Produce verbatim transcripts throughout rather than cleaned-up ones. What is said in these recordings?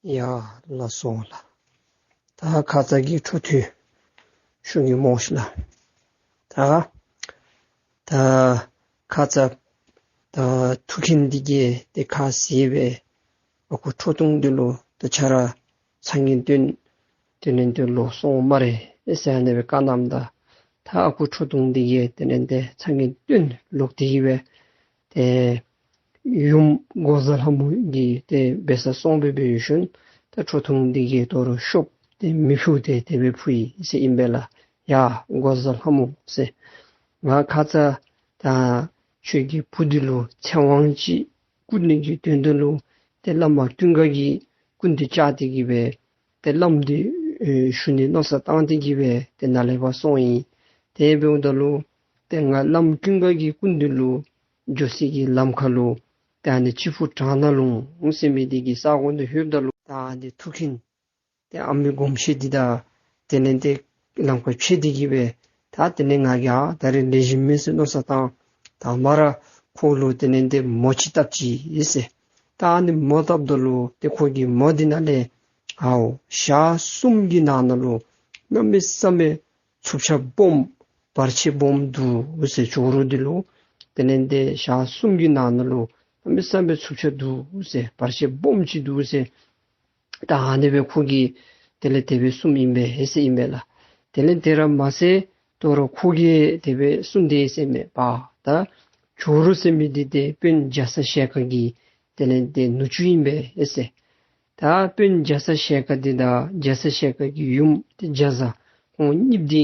ཡ་ལགས་སོ་ལགས། ད་ཁ་ཙ་གི་འཕྲོ་མཐུད་ཞུ་གེ་སྨོ་ཤིག་ལགས། ད་ད་ཁ་ཙ་ད་མཐུ་ཁན་འདི་གིས་ཏེ་ཁ་བཟེད་སྦེ་ཨ་ཁུ་ཁྲོ་ཐུང་འདི་ལུ་ད་ཁྱོད་ར་ཚ་ངན་སྟོན་ཏེ་ནི་འདི་ལོག་སོང་སྨ་རེ་ཟེར་ཨ་ནི་སྦེ་བཀའ་གནངམ་ད་ད་ཨ་ཁུ་ཁྲོ་ཐུང་འདི་གིས་ཏེ་ནི་འདི་ཚ་ངན་སྟོན་ལོག་སྟེ་གི་སྦེ་ཏེ་ཡུམ་འགོག་བཟའ་ལྷ་མོ་གི་ཏེ་འབད་སར་སོང་སྦེ་འབད་ཡོད་ཤུལ་ད་ཁྲོ་ཐུང་འདི་གིས་དོ་རུང་ཤོབ་ཏེ་མི་ཕུ་སྟེ་དེ་སྦེ་ཕུལ་ཡི་ཟེར་ཨིན་པས་ལགས། ཡ་འགོག་བཟའ་ལྷ་མོ་ཟེར། ང་ཁ་ཙ་ད་ཁྱོད་ཀྱི་བུ་འདི་ལུ་ཚེ་དབང་ཅིག་བསྐུར་ནི་གི་དོན་དག་ལུ་ཏེ་བླ་མ་ཀུན་དགའ་གི་སྐུ་མདུན་བཅར་ཏེ་གི་སྦེ་ཏེ་བླམ་འདི་ཨེ་ཞུ་ནི་མནོ་བསམ་བཏང་སྟེ་གི་སྦེ་ཏེ་ནཱ་ལས་ཕར་སོང་ཡི། དེ་འབདཝ་ད་ལུ་ཏེ་ང་བླམ་ཀུན་དགའ་གི་སྐུ་མདུན་ལུ་འགྱོ་སའི་གི་ལམ་ཁ་ལུ་ཏེ་ཨ་ནི་ཆི་ཕུ་བྲག་ནག་ལུང་ཟེར་མི་འདི་གི་ས་གོ་འདི་ལྷོདཔ་ད་ལུ་ད་ཨ་ནི་མཐུ་ཁན་ཏེ་ཨ་མི་སྒོམ་ཆེན་འདི་དང་དེ་ལས་ཏེ་ལམ་ཁར་ཕྱད་དེ་གི་སྦེ་ད་དེ་ལས་ང་གིས་ཨ་ད་རིས་ལེགས་ཤོམ་མེད་ཟེར་མནོ་བསམ་བཏང་། ད་མ་ར་ཁོ་ལུ་དེ་ལས་ཏེ་མོ་ཅིག་བཏབ་ཅི་ཟེར། ད་ཨ་ནི་མོ་བཏབ་ད་ལུ་ཏེ་ཁོ་གི་མོ་འདི་ནང་ལས་ཨའོ་ཞག་གསུམ་གྱི་ནང་ན་ལུ་གནམ་མེད་ས་མེད་འཚུབ་ཆ་སྦོམ་བར་ཆད་སྦོམ་འདུག་ཟེར། ཇོ་རུ་འདི་ལུ་དེ་ལས་ཏེ་ཞག་གསུམ་གྱི་ནང་ན་ལུ་གནམ་མེད་ས་མེད་འཚུབ་ཆ་འདུག་ཟེར། བར་ཆད་སྦོམ་ཅིག་འདུག་ཟེར། ད་ཨ་ནི་སྦེ་ཁོ་གིས་དེ་ལས་དེ་སྦེ་གསུངམ་ཨིན་པས་ཟེར་ཨིན་པས་ལགས། དེ་ལས་དེ་ར་མ་ཚད་དོ་རུང་ཁོ་གིས་དེ་སྦེ་གསུངས་དེས་ཟེར་མས་པ། ད་ཇོ་རུ་ཟེར་མི་འདི་ཏེ་དཔོན་རྒྱ་ཚ་ཞལ་དཀར་གྱི་དེ་ལས་ཏེ་ནུ་གཅུང་ཨིན་པས་ཟེར། ད་དཔོན་རྒྱ་ཚ་ཞལ་དཀར་འདི་དང་རྒྱ་ཚ་ཞལ་དཀར་གྱི་ཡུམ་ཏེ་རྒྱ་བཟའ་ཁོང་གཉིས་འདི་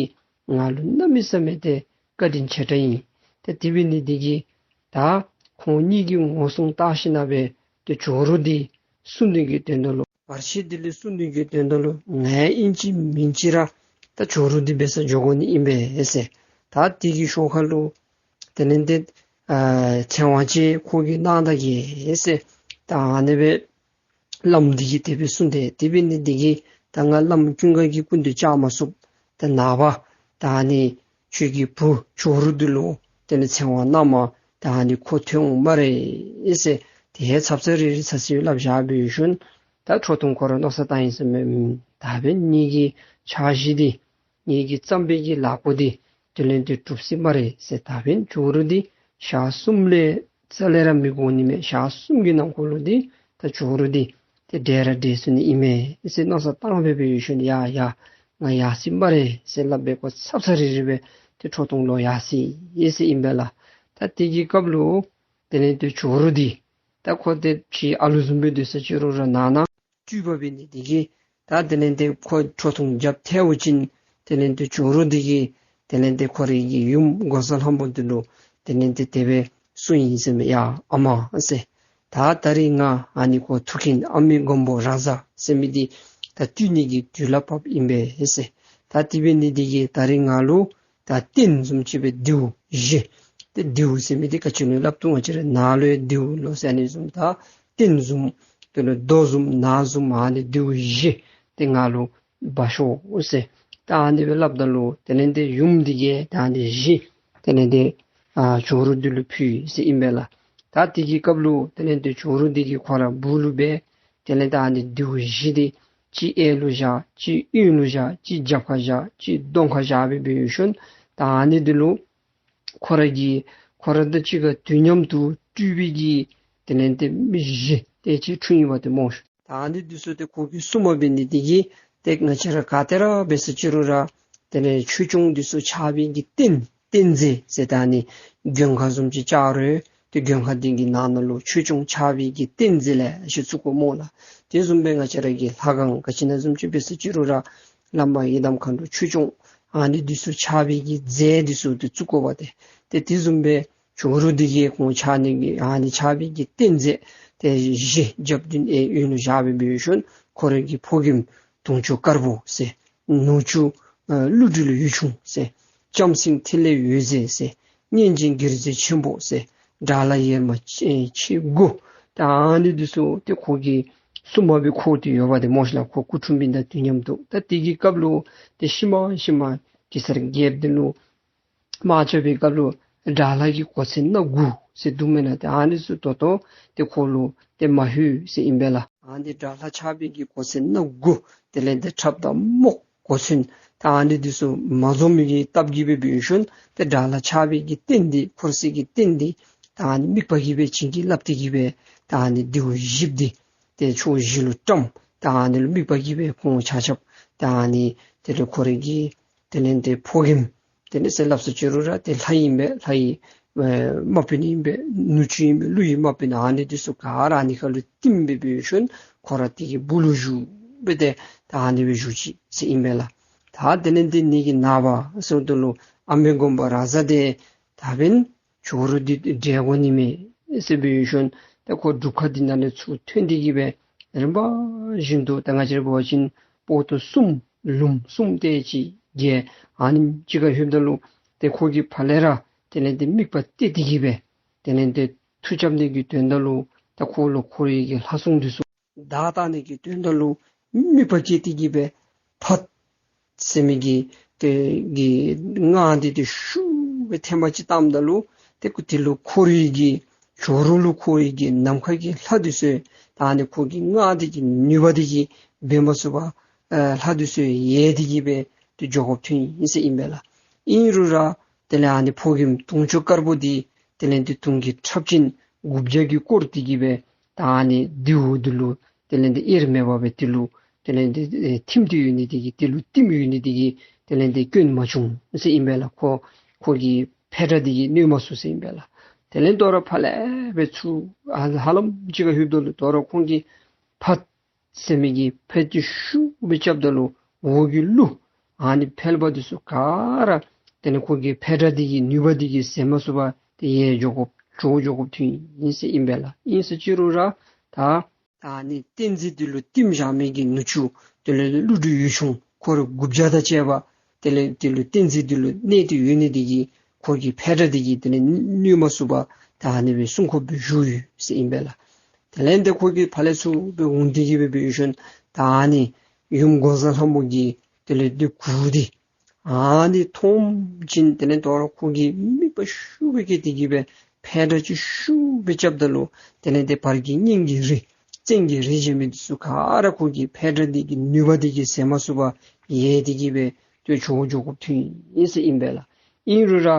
ང་ལུ་གནམ་མེད་ས་མེད་ཏེ་བཀའ་དྲིན་ཆེ་དྲགས་ཨིན། ཏེ་དེ་འབད་ནི་འདི་གིས་ད་ཁོང་གཉིས་ཀྱི་ངོ་སྲུང་བཏང་ཞིནམ་ལས་ཏེ་ཇོ་རུ་འདི་བསུ་ནི་གི་དོན་དག་ལུ་བར་ཆད་འདི་ལས་བསུ་ནི་གི་དོན་དག་ལུ་ང་ཨིན་ཅི་མིན་ཅི་ར་ད་ཇོ་རུ་འདི་འབད་སར་འགྱོ་དགོ་ནི་ཨིན་པས་ཟེར། ད་དེ་གི་ཤུལ་ཁ་ལུ་དེ་ལས་ཏེ་ཨ་ཚེ་དབང་ཅིག་ཁོ་གིས་གནང་ད་གེ་ཟེར། ད་ཨ་ནི་སྦེ་བླམ་འདི་གིས་དེ་སྦེ་གསུངས་ཏེ་དེ་འབད་ནི་འདི་གིས་ད་ང་བླམ་ཀུན་དགའ་གི་སྐུ་མདུན་བཅར་མ་ཚུགས། ད་ནངས་པ་ད་ཨ་ནི་ཁྱོད་ཀྱི་བུ་ཇོ་རུ་འདི་ལུ་དེ་ལས་ཚེ་དབང་གནངམ་ད་ཨ་ནི་ཁོ་ཐོན་འོང་སྨ་རེ་ཟེར། དེ་ཚབ་ཚབ་རིལ་རི་ཚར་ཅིག་སླབ་བཞག་སྦེ་ཡོད་ཤུལ་ད་ཁྲོ་ཐུང་ཁོ་ར་མནོ་བསམ་བཏང་ཡི་ཟེར་མས། ཨུམ་ད་འབདན་ངེ་གི་ཕྱག་བཞེས་འདི་ངེ་གི་བརྩམས་པའི་གི་ལཱ་འགོ་འདི་དེ་ལས་ཏེ་གྲུབ་ཅི་སྨ་རེ་ཟེར། ད་འབདན་ཇོ་རུ་འདི་ཞག་གསུམ་ལས་རྩ་ལས་ར་མི་འགོར་ནི་མས། ཞག་གསུམ་གྱི་ནང་འཁོད་ལུ་འདི་ད་ཇོ་རུ་འདི་ཏེ་བསྒྲལ་ར་བསྒྲལ་ཚུགས་ནི་ཨིན་མས་ཟེར་མནོ་བསམ་བཏང་སྦེ་འབད་ཡོད་ཤུལ་ཡ་ཡ་ང་ཡར་སོ་ཡི་སྨ་རེ་ཟེར་སླབ་སྦེ་ཁོ་ཚབ་ཚབ་རིལ་རི་སྦེ་ཏེ་ཁྲོ་ཐུང་ལོག་ཡར་སོ་ཡི་ཟེར་ཨིན་པས་ལགས། ད་དེ་གི་སྐབས་ལུ་དེ་ལས་ཏེ་ཇོ་རུ་འདི་ད་ཁོ་ཏེ་ཕྱི་ཨ་ལུ་བཟུམ་སྦེ་སྡོད་ས་ཅིག་རུང་ར་ནང་ན་སྤྲུལ་པ་འབད་ནི་འདི་གིས་ད་དེ་ལས་ཏེ་ཁོ་ཁྲོ་ཐུང་རྒྱབ་ཐལ་བ་ཅིན་དེ་ལས་ཏེ་ཇོ་རུ་འདི་གིས་དེ་ལས་ཏེ་ཁོ་རའི་གི་ཡུམ་འགོག་བཟའ་ལྷ་མོ་འདི་ལུ་དེ་ལས་ཏེ་དེ་སྦེ་གསུངས་ཡི་ཟེར་མས། ཡ་ཨ་མ་ཟེར། ད་ད་རིས་ང་ཨ་ནི་ཁོ་མཐུ་ཁན་ཨ་མི་མགོན་པོ་རང་བཟའ་ཟེར་མི་འདི་ད་བཏུལ་ནི་གི་དུས་ལ་བབ་ཨིན་པས་ཟེར། ད་དེ་འབད་ནི་འདི་གིས་ད་རིས་ང་ལུ་ད་རྟེན་བཟུམ་ཅིག་སྦེ་རྡེའུ་བཞི། ཏེ་རྡེའུ་ཟེར་མི་འདི་ག་ཅི་ལུ་སླབ་དོ་ང་བཅས་ར་ནཱ་ལུ་ཡང་རྡེའུ་ལོ་ཟེར་ཨ་ནི་བཟུམ་ད་རྟེན་བཟུམ་དེ་ལུ་རྡོ་བཟུམ་ནཱ་བཟུམ་ཨ་ནི་རྡེའུ་བཞི་ཏེ་ང་ལུ་འབག་ཤོག་ཟེར། ད་ཨ་ནི་སྦེ་སླབ་ད་ལུ་དེ་ལས་ཏེ་ཡུམ་འདི་གིས་ད་ཨ་ནི་བཞི་དེ་ལས་ཏེ་ཨ་ཇོ་རུ་འདི་ལུ་ཕུལ་ཡི་ཟེར་ཨིན་པས་ལགས། ད་དེ་གི་སྐབས་ལུ་དེ་ལས་ཏེ་ཇོ་རུ་འདི་གིས་ཁོ་ར་སྦུག་ལུ་སྦེ་དེ་ལས་ད་ཨ་ནི་རྡེའུ་བཞི་འདི་གཅིག་གཡས་ལུ་བཞག་གཅིག་གཡོན་ལུ་བཞག་གཅིག་རྒྱབ་ཁར་བཞག་གཅིག་གདོང་ཁར་བཞག་སྦེ་འབད་ཡོད་ཤུལ་ད་ཨ་ནི་འདི་ལུ་ཁོ་ར་གི་ཁོ་ར་དང་གཅིག་ཁར་དུས་མཉམ་དུ་སྤྲུལ་པའི་གི་དེ་ལས་ཏེ་མི་བཞི་དེ་ཅིག་འཁྲུངས་ཡི་པ་ཏེ་སྨོ། ད་ཨ་ནི་འདི་ཚུ་ཏེ་ཁོ་གི་བསུ་མ་འབད་ནི་འདི་གིས་ཏེ་ང་བཅས་ར་ག་ཏེ་ར་འབད་ས་ཅིག་རུང་ར་དེ་ལས་ཆོས་སྐྱོང་འདི་ཚུ་ཆགས་པའི་གི་རྟེན་རྟེན་རྫས་ཟེར་ད་ཨ་ནི་མགོན་ཁང་བཟུམ་ཅིག་བཅའ་རུང་ཏེ་མགོན་ཁང་འདི་གི་ནང་ན་ལུ་ཆོས་སྐྱོང་ཆགས་པའི་གི་རྟེན་རྫས་ལེ་ཤ་བཙུགས་དགོ་སྨོ་ལགས། དེ་བཟུམ་སྦེ་ང་བཅས་ར་གི་ལྷ་ཁང་ག་ཅི་ནང་བཟུམ་ཅིག་འབད་ས་ཅིག་རུང་ར་བླ་མ་ཡི་དམ་མཁའ་འགྲོ་ཆོས་སྐྱོང་ཨ་ནི་འདི་ཚུ་ཆགས་པའི་གི་རྫས་འདི་ཚུ་ཏེ་བཙུགས་དགོ་པ་ཏེ། ཏེ་དེ་བཟུམ་སྦེ་ཇོ་རུ་འདི་གིས་ཁོང་ཆགས་ནི་གི་ཨ་ནི་ཆགས་པའི་གི་རྟེན་རྫས་ཏེ་བཞི་རྒྱབ་མདུན་གཡས་གཡོན་ལུ་བཞག་སྦེ་འབད་ཡོད་ཤུལ་ཁོ་རའི་གི་ཕོ་རྒནམ་དུང་ཆོས་དཀར་པོ་ཟེར། ནུ་གཅུང་ཨ་ཀླུ་སྒྲུབ་ལུ་ཡུལ་ཆུང་ཟེར། ལྕམ་སྲིང་ཐིག་ལེ་འོད་ཟེར་ཟེར། གཉེན་སྦྱིན་དགེ་རྩེ་ཆེན་པོ་ཟེར། དགྲ་ལྷ་ཡེར་མ་ཆེ་ཆེ་དགུ། ད་ཨ་ནི་འདི་ཚུ་ཏེ་ཁོ་གི་བསུ་མ་སྦེ་འཁོད་དེ་ཡོད་པ་ཏེ་སྨོ་ཤ་ལགས། ཁོ་སྐུ་འཁྲུངས་པའི་ད་དུས་མཉམ་དུ་ད་དེ་གི་སྐབས་ལུ་ཏེ་ཤུལ་མ་ཤུལ་མ་གེ་སར་རྒྱལཔོ་འདི་ལུ་དམག་རྐྱབ་པའི་སྐབས་ལུ་དགྲ་ལྷ་གི་གོ་མཚོན་སྣ་དགུ་ཟེར་འདུག་མེན་ན། ཏེ་ཨ་ནི་ཚུ་ད་ལྟོ་ཏེ་ཁོ་ལུ་ཏེ་མ་ལྷོད་ཟེར་ཨིན་པས་ལགས། ཨ་ནི་དགྲ་ལྷ་ཆགས་པའི་གི་གོ་མཚོན་སྣ་དགུ། དེ་ལས་ཏེ་ཁྲབ་དང་རྨོག་གོ་མཚོན་ད་ཨ་ནི་འདི་ཚུ་མ་འཛོམས་མི་གི་སྟབས་ཀྱིས་སྦེ་འབད་ཞིནམ་ཏེ་དགྲ་ལྷ་ཆགས་པའི་གི་རྟེན་འདི་འཁོར་སྲིད་ཀྱི་རྟེན་འདི་ད་ཨ་ནི་དམིགས་པ་གིས་སྦེ་བྱིན་གྱིས་བརླབས་ཏེ་གིས་སྦེ་ད་ཨ་ནི་ལྡེའུ་བཞི་པོ་འདི་ཏེ་ཕྱོགས་བཞི་ལུ་བཀྲམ། ད་ཨ་ནི་ལུ་དམིགས་པ་གིས་སྦེ་ཁོང་ཆ་ཁྱབ་ད་ཨ་ནི་དེ་ལས་ཁོ་རའི་གི་དེ་ལས་ཏེ་ཕོ་རྒནམ་དེ་ལས་ཟེར་སླབ་ས་ཅི་རུང་ར་ཏེ་ལྷ་ཨིན་པས། ལྷ་ཡི་ཨེ་དམག་དཔོན་ཨིན་པས། ནུ་གཅུང་ཨིན་པས། ཀླུ་ཡི་དམག་དཔོན། ཨ་ནི་འདི་ཚུ་ག་ར་ཨ་ནི་ཁ་ལུ་བསྟིམ་སྦེ་འབད་ཞིནམ་ཁོ་ར་དེ་གི་སྦུག་ལུ་བཞུགས་སྦེ་ཏེ་ད་ཨ་ནི་སྦེ་བཞུགས་ཅི་ཟེར་ཨིན་པས་ལགས། ད་དེ་ལས་ཏེ་ཨ་ནི་གི་ནངས་པ་ཟེརཝ་ད་ལུ་ཨ་མྱེས་མགོན་པོ་རཱ་ཛ་དེ་ད་འབདན་ཇོ་རུ་འདི་བསྒྲལ་དགོ་ནི་མས་ཟེར་འབད་ཞིནམ་ད་ཁོ་སྒྲུབ་ཁང་འདི་ནང་ལས་ཚུར་ཐོན་ཏེ་གིས་སྦེ་རིམ་པ་བཞིན་དུ་ད་ང་བཅས་ར་འབད་བ་ཅིན་པོ་ཏོ་གསུམ་ལུངམ་གསུམ་དེ་ཅིག་བརྒྱད། ཨ་ནི་ཅིག་ཁར་ལྷོདཔ་ད་ལུ་ཏེ་ཁོ་གིས་ཕར་ལས་ར་དེ་ལས་ཏེ་དམིགས་པ་གཏད་དེ་གིས་སྦེ་དེ་ལས་ཏེ་མཐུ་རྐྱབ་ནི་གི་དོན་དག་ལུ་ད་ཁོ་ལུ་ཁོ་རའི་གི་ལྷ་སྲུང་འདི་ཚུ་བདའ་བཏང་ནི་གི་དོན་དག་ལུ་དམིགས་པ་བསྐྱེད་དེ་གིས་སྦེ་ཕཊ་ཟེར་མི་གི་དེ་གི་སྔགས་འདི་ཏེ་ཤུགས་སྦེ་ཐེངས་མ་གཅིག་བཏངམ་ད་ལུ་ཏེ་ཁོ་དེ་ལུ་ཁོ་རའི་གི་ཇོ་རུ་ལུ་ཁོ་རའི་གི་ནམ་མཁའ་གི་ལྷ་འདི་ཚུ་ད་ཨ་ནི་ཁོ་གི་སྔགས་འདི་གི་ནུས་པ་འདི་གིས་འབད་མ་ཚུགས་པར་ཨེ་ལྷ་འདི་ཚུ་ཡལ་ཏེ་གིས་སྦེ་ཏེ་འགྱོ་དགོཔ་ཐོན་ཡི་ཟེར་ཨིན་པས་ལགས། ཨིན་རུང་ར་དེ་ལས་ཨ་ནི་ཕོ་རྒནམ་དུང་ཆོས་དཀར་པོ་འདི་དེ་ལས་ཏེ་དུང་གི་ཁྲབ་ཅན་དགུ་བརྒྱ་གིས་བསྐོར་ཏེ་གིས་སྦེ་ད་ཨ་ནི་ལྡེའུ་འདི་ལུ་དེ་ལས་ཏེ་དབྱེར་མེད་པ་སྦེ་དེ་ལུ་དེ་ལས་ཏེ་ཨེ་ཐིམ་སྟེ་ཡོད་ནི་དེ་གིས་དེ་ལུ་བསྟིམ་ཡོད་ནི་དེ་གིས་དེ་ལས་ཏེ་སྐྱོན་མ་བྱུང་ཟེར་ཨིན་པས་ལགས། ཁོ་ཁོ་གི་འཕེལ་སྒྲ་འདི་གིས་གནོད་མ་ཚུགས་ཟེར་ཨིན་པས་ལགས། དེ་ལས་དོ་རུང་ཕར་ལས་སྦེ་ཚུར་ཧ་ཧ་ལམ་ཅིག་ཁར་ལྷོདཔ་ད་ལུ་དོ་རུང་ཁོང་གིས་ཕཊ་ཟེར་མི་གི་ཕཊ་འདི་ཤུགས་སྦེ་རྐྱབ་ད་ལུ་འོག་གི་ཀླུ་ཨ་ནི་ཕལ་པ་འདི་ཚུ་ག་ར་དེ་ལས་ཁོ་གི་འཕེལ་སྒྲ་འདི་གི་ནུས་པ་འདི་གིས་ཟད་མ་ཚུགས་པར་ཏེ་ཡལ་འགྱོ་དགོཔ་བྱོག་འགྱོ་དགོཔ་ཐོན་ཡི་ཟེར་ཨིན་པས་ལགས། ཨིན་ཟེར་ཅི་རུང་ར་ད་ད་ཨ་ནི་ཏིང་འཛིན་འདི་ལུ་བསྟིམ་བཞག་མི་གི་ནུ་གཅུང་དེ་ལས་ཀླུ་སྒྲུབ་འོད་ཆུང་འཁོར་དགུ་བརྒྱ་དང་བཅས་པ་དེ་ལས་དེ་ལུ་ཏིང་འཛིན་འདི་ལུ་གནས་ཏེ་ཡོད་ནི་འདི་གིས་ཁོ་གི་འཕེལ་སྒྲ་འདི་གིས་དེ་ལས་གནོད་མ་ཚུགས་པར་ད་ཨ་ནི་སྦེ་སྲུང་འཁོར་སྦེ་བཞུགས་ཡོད་ཟེར་ཨིན་པས་ལགས། དེ་ལས་ཏེ་ཁོ་གིས་ཕར་ལས་ཚུར་སྦེ་འོང་སྟེ་གིས་སྦེ་འབད་ཞིནམ་ད་ཨ་ནི་ཡུམ་འགོག་བཟའ་ལྷ་མོ་གི་དེ་ལས་ཏེ་གུར་འདི་ཨ་ནི་མཐོངམ་ཅིག་དེ་ལས་དོ་རུང་ཁོ་གིས་དམིགས་པ་ཤུགས་སྦེ་བསྐྱེད་དེ་གིས་སྦེ་འཕེལ་སྒྲ་ཅིག་ཤུགས་སྦེ་རྐྱབ་ད་ལུ་དེ་ལས་ཏེ་བར་གྱི་སྙིང་གི་རི་བཙན་གྱི་རི་ཟེར་མི་འདི་ཚུ་ག་ར་ཁོ་གི་འཕེལ་སྒྲ་འདི་གི་ནུས་པ་འདི་གིས་ཟད་མ་ཚུགས་པར་ཡལ་ཏེ་གིས་སྦེ་ཏེ་བྱོག་འགྱོ་དགོཔ་ཐོན་ཡི་ཟེར་ཨིན་པས་ལགས། ཨིན་རུང་ར་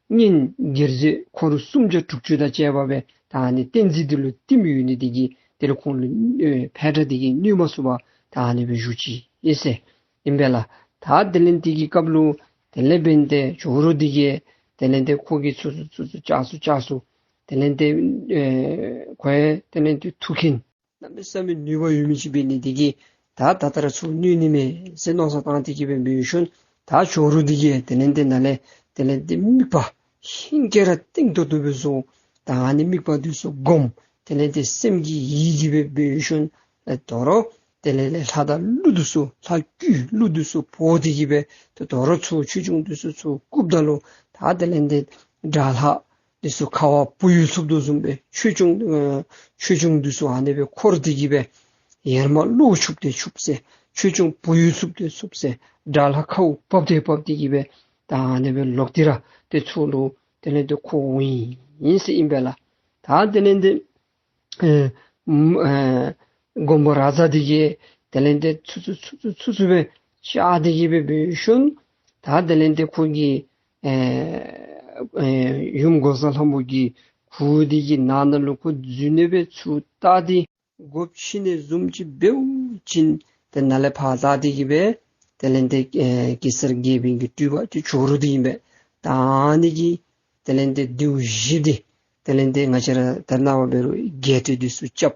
གཉན་གེ་སར་འཁོར་སུམ་བརྒྱ་དྲུག་ཅུ་དང་བཅས་པ་སྦེ་ད་ཨ་ནི་ཏིང་འཛིན་འདི་ལུ་བསྟིམ་ཡོད་ནི་འདི་གིས་དེ་ལས་ཁོང་ལུ་ཨེ་འཕེལ་སྒྲ་འདི་གིས་གནོད་མ་ཚུགས་པར་ད་ཨ་ནི་སྦེ་བཞུགས་ཅི་ཨིན་ཟེར་ཨིན་པས་ལགས། ད་དེ་ལས་འདི་གི་སྐབས་ལུ་དེ་ལས་འབདན་ཏེ་ཇོ་རུ་འདི་གིས་དེ་ལས་ཏེ་ཁོ་གིས་ཚུར་ཚུར་ཚུར་ཚུར་བཅག་ཚུར་བཅག་ཚུར་དེ་ལས་ཏེ་ཨེ་ཁོ་ཡང་དེ་ལས་ཏེ་མཐུ་རྐྱེན་གནམ་མེད་ས་མེད་ནུས་པ་ཡོད་མི་ཅིག་འབད་ནི་འདི་གིས་ད་ད་ལྟོ་ར་ཚུར་གནོད་ནི་མས་ཟེར་མནོ་བསམ་བཏང་སྟེ་གིས་སྦེ་འབད་ཞིནམ་ད་ཇོ་རུ་འདི་གིས་དེ་ལས་ཏེ་ནཱ་ལས་དེ་ལས་ཏེ་དམིགས་པ་ཧིང་བསྐྱེད་ར་གཏིང་ཏོག་ཏོ་སྦེ་བཟུང་། ད་ཨ་ནི་དམིགས་པ་འདི་ཚུ་བསྒོམ། དེ་ལས་ཏེ་སེམས་ཀྱིས་ཡིད་ཀྱིས་སྦེ་འབད་ཞིནམ་ཨེ་དོ་རུང་དེ་ལས་ལས་ལྷ་དང་ཀླུ་འདི་ཚུ་ལྷ་བརྒྱུད་ཀླུ་འདི་ཚུ་འབོ་སྟེ་གིས་སྦེ་ཏེ་དོ་རུང་ཚུར་ཆོས་སྐྱོང་འདི་ཚུ་ཚུར་བཀུགཔ་ད་ལུ་ད་དེ་ལས་ཏེ་དགྲ་ལྷ་འདི་ཚུ་ཁ་བ་བུ་ཡུག་འཚུབ་དོ་བཟུམ་སྦེ་ཆོས་སྐྱོང་ཨེ་ཆོས་སྐྱོང་འདི་ཚུ་ཨ་ནི་སྦེ་འཁོར་ཏེ་གིས་སྦེ་ཡར་མར་གློག་འཁྱུག་སྟེ་འཁྱུག་ཟེར། ཆོས་སྐྱོང་བུ་ཡུག་འཚུབ་སྟེ་འཚུབ་ཟེར། དགྲ་ལྷ་ཁ་བ་བབས་ཏེ་བབས་ཏེ་གིས་སྦེ་ད་ཨ་ནི་སྦེ་ལོག་སྟེ་ར་ཏེ་ཚུར་ལུ་དེ་ལས་ཏེ་ཁོ་འོང་ཡི་ཟེར་ཨིན་པས་ལགས། ད་དེ་ལས་ཏེ་ཨེ་ཨེ་མགོན་པོ་རཱ་ཛ་འདི་གིས་དེ་ལས་ཏེ་ཚུར་ཚུར་ཚུར་ཚུར་ཚུར་ཚུར་སྦེ་བཅག་སྟེ་གིས་སྦེ་འབད་ཞིནམ་ད་དེ་ལས་ཏེ་ཁོ་གིས་ཨེ་ཨེ་ཡུམ་འགོག་བཟའ་ལྷ་མོ་གི་གུར་འདི་གི་ནང་ན་ལུ་ཁོ་འཛུལ་ནི་སྦེ་ཚུར་བལྟ་སྟེ་སྒོ་ཕྱེ་ནི་བཟུམ་ཅིག་འབདཝ་ཅིག་ཏེ་ནཱ་ལས་ཕར་བལྟ་སྟེ་གིས་སྦེ་དེ་ལས་ཏེ་ཨེ་གེ་སར་རྒྱལ་པོའི་གི་སྤྲུལ་པ་ཏེ་ཇོ་རུ་འདི་ཨིན་པས། ད་ཨ་ནི་གིས་དེ་ལས་ཏེ་ལྡེའུ་བཞི་འདི་དེ་ལས་ཏེ་ང་བཅས་ར་ད་རེས་ནངས་པ་འབད་རུང་རྒྱས་སྤྲོས་འདི་ཚུ་རྐྱབ།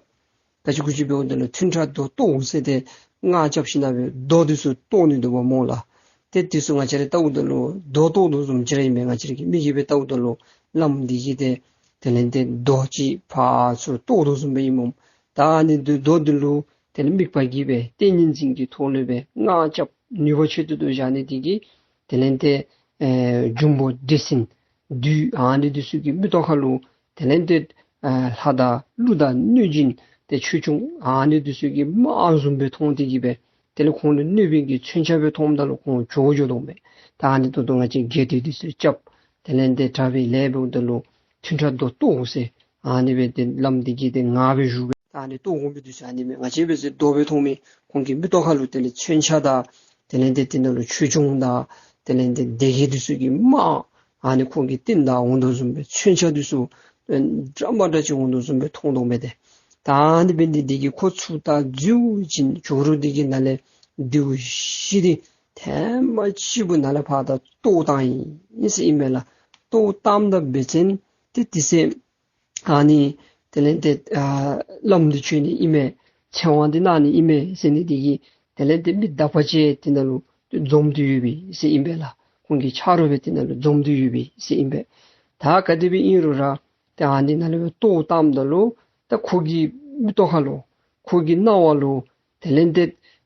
ག་ཅི་གུ་ཅི་འབདཝ་ད་ལུ་ཐུན་ཕྲག་རྡོ་གཏོར་ཟེར་ཏེ་སྔགས་རྐྱབ་ཞིནམ་སྦེ་རྡོ་འདི་ཚུ་གཏོར་ནི་འདུག་པ་སྨོ་ལགས། ཏེ་འདི་ཚུ་ང་བཅས་ར་བལྟཝ་ད་ལུ་རྡོ་གཏོར་དོ་བཟུམ་ཅིག་ར་ཨིན་པས། ང་བཅས་ར་གི་མིག་གིས་སྦེ་བལྟཝ་ད་ལུ་བླམ་འདི་གིས་ཏེ་དེ་ལས་ཏེ་རྡོ་ཅིག་ཕར་ཚུར་གཏོར་དོ་བཟུམ་སྦེ་ཨིན་སྨོ། ད་ཨ་ནི་འདི་རྡོ་འདི་ལུ་དེ་ལས་དམིགས་པ་གིས་སྦེ་ཏིང་ངེ་འཛིན་གྱི་ཐོག་ལས་སྦེ་སྔགས་རྐྱབ་ནུས་པ་ཆེ་ཏོག་ཏོ་བཞག་ནི་འདི་གིས་དེ་ལས་ཏེ་ཨེ་འབྱུང་པོ་འདྲེ་སྲིན་བདུད་ཨ་ནི་འདི་ཚུ་གི་མིག་ཏོ་ཁ་ལུ་དེ་ལས་ཏེ་ཨེ་ལྷ་དང་ཀླུ་དང་གནོད་སྦྱིན་ཏེ་ཆོས་སྐྱོང་ཨ་ནི་འདི་ཚུ་གིས་དམག་བཟུམ་སྦེ་མཐོང་སྟེ་གིས་སྦེ་དེ་ལས་ཁོང་ལུ་གནོད་པའི་གི་མཚོན་ཆ་སྦེ་མཐོངམ་ད་ལུ་ཁོང་བྱོག་འགྱོ་དོ་མས། ད་ཨ་ནི་ཏོག་ཏོ་ང་བཅས་རྒྱས་སྤྲོས་འདི་ཚུ་རྐྱབ། དེ་ལས་ཏེ་དྲག་པོའི་ལས་འབདཝ་ད་ལུ་ཐུན་ཕྲག་རྡོ་གཏོར་ཟེར་ཨ་ནི་སྦེ་ཏེ་བླམ་འདི་གིས་ཏེ་ངར་སྦེ་ཞུ་སྦེ་ ད་ཨ་ནི་བཏོག་འོང་མི་འདི་ཚུ་ཨ་ནི་མས། ང་བཅས་འབད་ཟེར་རྡོ་སྦེ་མཐོང་མི་ཁོང་གི་མིག་ཏོ་ཁ་ལུ་དེ་ལས་མཚོན་ཆ་དང་དེ་ལས་ཏེ་དེ་ནང་ལུ་ཆོས་སྐྱོང་དང་དེ་ལས་ཏེ་སྡེ་བརྒྱད་འདི་ཚུ་གི་དམག་ཨ་ནི་ཁོང་གི་རྟིང་བདའ་འོང་དོ་བཟུམ་སྦེ་མཚོན་ཆ་འདི་ཚུ་ཨེ་འདྲ་མ་འདྲ་ཅིག་འོང་དོ་བཟུམ་སྦེ་མཐོང་དོ་མས་ཏེ། ད་ཨ་ནི་འབད་ནི་འདི་གིས་ཁོ་ཚུར་ལྟ་འཛུལ་ཞིནམ་ཇོ་རུ་འདི་གི་ནང་ལས་མདེའུ་བཞི་འདི་ཐེངས་མ་གཅིག་པུ་ནཱ་ལས་ཕར་ད་བཏོག་བཏང་ཡི་ཟེར་ཨིན་མས་ལགས། བཏོག་བཏངམ་ད་འབད་བ་ཅིན་ཏེ་དེ་ཚེ་ཨ་ནི་དེ་ལས་ཏེ་ཨ་བླམ་འདི་བྱོན་ནི་ཨིན་མས། ཚེ་དབང་འདི་གནང་ནི་ཨིན་མས་ཟེར་ནི་འདི་གིས་དེ་ལས་ཏེ་མི་དག་པ་ཅིག་དེ་ནང་ལུ་འཛོམས་ཏེ་ཡོད་པས་ཟེར་ཨིན་པས་ལགས། ཁོང་གི་ཆ་རོགས་སྦེ་དེ་ནང་ལུ་འཛོམས་ཏེ་ཡོད་པས་ཟེར་ཨིན་པས། ད་ག་དེ་སྦེ་ཨིན་རུང་ར་ཏེ་ཨ་ནི་ནང་ལས་སྦེ་བཏོག་བཏངམ་ད་ལུ་ད་ཁོ་གི་མིག་ཏོ་ཁ་ལུ་ཁོ་གི་རྣ་བ་ལུ་དེ་ལས་ཏེ་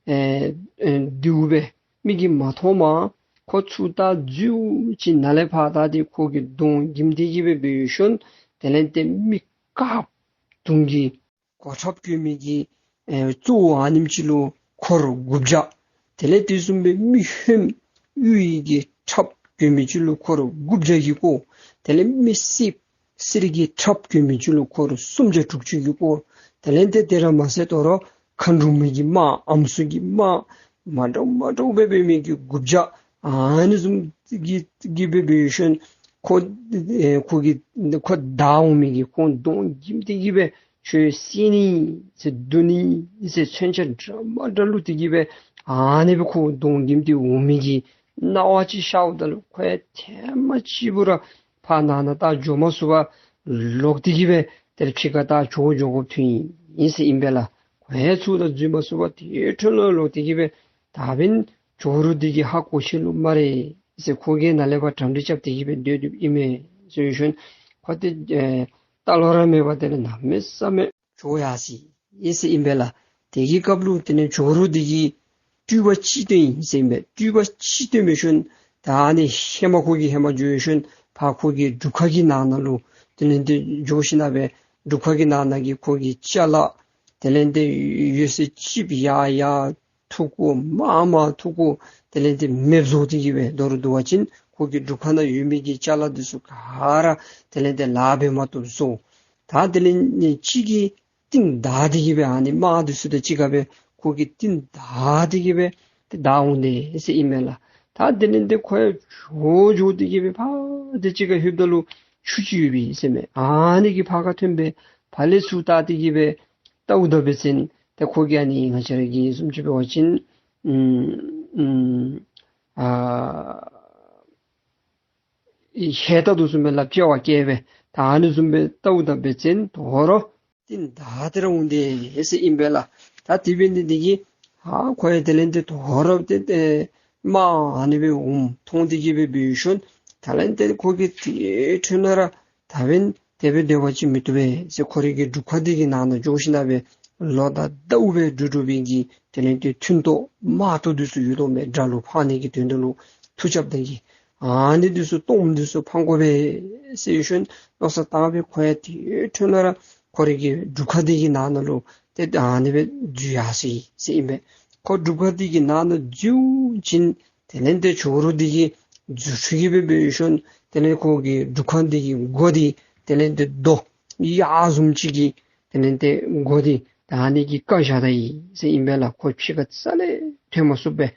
ཨེ་ཨེ་མདེའུ་སྦེ་མིག་གིས་མ་མཐོངམ་ཁོ་ཚུར་ལྟ་འཛུལ་ཞིནམ་ནཱ་ལས་ཕར་ད་ཏེ་ཁོ་གི་གདོང་གིམ་སྟེ་གི་སྦེ་འབད་ཞིནམ་དེ་ལས་ཏེ་མི་དཀརཔོ་དུང་གི་གོ་ཁྲབ་གྱོན་མི་གི་ཨེ་གཙོ་བོ་ཨ་ནེམ་ཅིག་ལུ་འཁོར་དགུ་བརྒྱ། དེ་ལས་དེ་བཟུམ་སྦེ་མི་ཧོནམ་གཡུ་ཡི་གི་ཁྲབ་གྱོན་མི་ཅིག་ལུ་འཁོར་དགུ་བརྒྱ་གིས་བསྐོར། དེ་ལས་མི་སེརཔོ་གསེར་གྱི་ཁྲབ་གྱོན་མི་ཅིག་ལུ་འཁོར་སུམ་བརྒྱ་དྲུག་ཅུ་གིས་བསྐོར། དེ་ལས་ཏེ་དེ་ར་མ་ཚད་དོ་རུང་མཁའ་འགྲོ་མའི་གི་དམག་ཨམ་སྲུ་གི་དམག་མ་འདྲཝ་མ་འདྲཝ་སྦེ་འབད་མི་གི་དགུ་བརྒྱ་ཨ་ནི་བཟུམ་གྱིས་གིས་སྦེ་འབད་ཞིནམ་ཁོ་ཨེ་ཁོ་གི་ཁོ་བདའ་འོང་མི་གི་ཁོང་གདོང་གིམ་སྟེ་གི་སྦེ་ཁྱོད་བསད་ནི་ཟེར་བརྡུང་ནི་ཟེར་མཚོན་ཆ་འདྲ་མ་འདྲ་བླུགས་ཏེ་གི་སྦེ་ཨ་ནི་སྦེ་ཁོ་གདོང་གིམ་སྟེ་འོང་མི་གི་རྣ་བ་ཅིག་ཤརཝ་ད་ལུ་ཁོ་ཡང་ཐེངས་མ་གཅིག་པུ་ར་ཕར་ནང་ན་ད་འགྱོ་མ་ཚུགས་པར་ལོག་སྟེ་གི་སྦེ་དེ་ལས་ཕྱི་ཁར་ད་འགྱོ་འགྱོ་དགོཔ་ཐོན་ཡི་ཟེར་ཨིན་པས་ལགས། ཁོ་ཡང་ཚུར་ད་འཛུལ་མ་ཚུགས་པར་དེ་འཕྲོ་ལུ་ལོག་སྟེ་གི་སྦེ་ད་འབདན་ཇོ་རུ་འདི་གིས་ཧ་གོ་ཅི་ལོ་སྨ་རེ་ཟེར་ཁོ་གིས་ནཱ་ལས་ཕར་གྲ་སྒྲིག་རྐྱབ་སྟེ་གི་སྦེ་སྡོད་སྡོདཔ་ཨིན་མས་ཟེར་ཞིནམ་ཁོ་ཏེ་ཨེ་ལྟ་ལོང་ར་མེད་པར་དེ་ལས་གནམ་མེད་ས་མེད་བྱོག་ཡར་སོ་ཡི་ཟེར་ཨིན་པས་ལགས། དེ་གི་སྐབས་ལུ་དེ་ལས་ཇོ་རུ་འདི་གིས་སྤྲུལ་པ་ཅིག་སྟོན་ཡི་ཟེར་ཨིན་པས། སྤྲུལ་པ་ཅིག་སྟོན་འབད་ཞིནམ་ད་ཨ་ནི་ཧེ་མ་ཁོ་གིས་ཧེ་མ་འགྱོ་ཞིནམ་ཕར་ཁོ་གི་སྒྲུབ་ཁང་གི་ནང་ན་ལུ་དེ་ལས་ཏེ་འགྱོ་ཞིནམ་སྦེ་སྒྲུབ་ཁང་གི་ནང་ན་གི་ཁོ་གི་ཅ་ལ་དེ་ལས་ཏེ་ཡོད་ཚད་ཅིག་ཡར་ཡར་འཐུ་བཀོ་མར་མར་འཐུ་བཀོ་དེ་ལས་ཏེ་མེདཔ་བཟོ་སྟེ་གི་སྦེ་མདོར་བསྡུ་བ་ཅིན་ཁོ་གི་སྒྲུབ་ཁང་ནང་ཡོད་མི་གི་ཅ་ལ་འདི་ཚུ་ག་ར་དེ་ལས་ཏེ་ལཱ་འབད་མ་བཏུབ་བཟོ། ད་དེ་ལས་ནི་གཅིག་གིས་རྟིང་བདའ་སྟེ་གི་སྦེ་ཨ་ནི་དམག་འདི་ཚུ་དང་གཅིག་ཁར་སྦེ་ཁོ་གིས་རྟིང་བདའ་སྟེ་གི་སྦེ་ཏེ་བདའ་འོང་དེས་ཟེར་ཨིན་མས་ལགས། ད་དེ་ལས་ཏེ་ཁོ་ཡང་འགྱོ་འགྱོ་སྟེ་གི་སྦེ་ཕར་ཏེ་གཅིག་ཁར་ལྷོདཔ་ད་ལུ་ཆུ་ཅིག་ཡོདཔ་ཨིན་ཟེར་མས། ཨ་ནི་གི་ཕར་ཁར་ཐོན་སྦེ་ཕར་ལས་ཚུར་བལྟ་སྟེ་གི་སྦེ་བལྟཝ་ད་འབད་བ་ཅིན་ཏེ་ཁོ་གིས་ཨ་ནི་ང་བཅས་ར་གི་བཟུམ་ཅིག་འབད་བ་ཅིན་ཨམ་ཨམ་ཨ་ཧས་བལྟ་དོ་བཟུམ་སྦེ་ལགཔ་དཔྱལ་བར་བཀལ་སྦེ་ད་ཨ་ནི་བཟུམ་སྦེ་བལྟཝ་ད་འབད་བ་ཅིན་དོ་རུང་རྟིང་བདའ་སྟེ་ར་འོང་དེས་ཟེར་ཨིན་པས་ལགས། ད་དེ་འབད་ནི་འདི་གིས་ཧ་ཁོ་ཡང་དེ་ལས་ཏེ་དོ་རུང་ཏེ་ཏེ་དམག་ཨ་ནི་སྦེ་འོངམ་མཐོང་སྟེ་གི་སྦེ་འབད་ཞིནམ་ད་ལས་ཏེ་ཁོ་གིས་དེ་འཕྲོ་ལས་ར་ད་འབདན་དེ་སྦེ་སྡོད་པ་ཅིན་མི་བཏུབ་པས་ཟེར་ཁོ་རའི་གི་སྒྲུབ་ཁང་འདི་གི་ནང་ན་འགྱོ་ཞིནམ་སྦེ་ལོ་ཟླ་ཟླཝ་སྦེ་འགྲོ་འགྲོ་བའི་གི་དེ་ལས་ཏེ་ཐུན་གཏོར་དམག་གཏོར་འདི་ཚུ་ཡོད་དོ་མས། དགྲ་ལུ་ཕངས་ནི་གི་དོན་དུ་ལུ་མཐུ་རྐྱབ་ད་གི་ཨ་ནི་འདི་ཚུ་གཏོརམ་འདི་ཚུ་ཕང་དགོ་པས་ཟེར་ཞིནམ་མནོ་བསམ་བཏང་སྦེ་ཁོ་ཡང་དེ་འཕྲོ་ལས་ར་ཁོ་རའི་གི་སྒྲུབ་ཁང་འདི་གི་ནང་ན་ལུ་ཏེ་ཨ་ནི་སྦེ་འཛུལ་ཡར་སོ་ཡི་ཟེར་ཨིན་པས། ཁོ་སྒྲུབ་ཁང་འདི་གི་ནང་ན་འཛུལ་ཞིནམ་དེ་ལས་ཏེ་ཇོ་རུ་འདི་གིས་རྫུ་འཕྲུལ་གྱིས་སྦེ་འབད་ཞིནམ་དེ་ལས་ཁོ་གི་སྒྲུབ་ཁང་འདི་གི་སྒོ་འདི་དེ་ལས་ཏེ་རྡོ་གཡག་བཟུམ་ཅིག་གིས་དེ་ལས་ཏེ་སྒོ་འདི་ད་ཨ་ནི་གིས་བཀག་བཞག་ད་ཡི་ཟེར་ཨིན་པས་ལགས། ཁོ་ཕྱི་ཁར་རྩ་ལས་ཐོན་མ་ཚུགསཔ་སྦེ་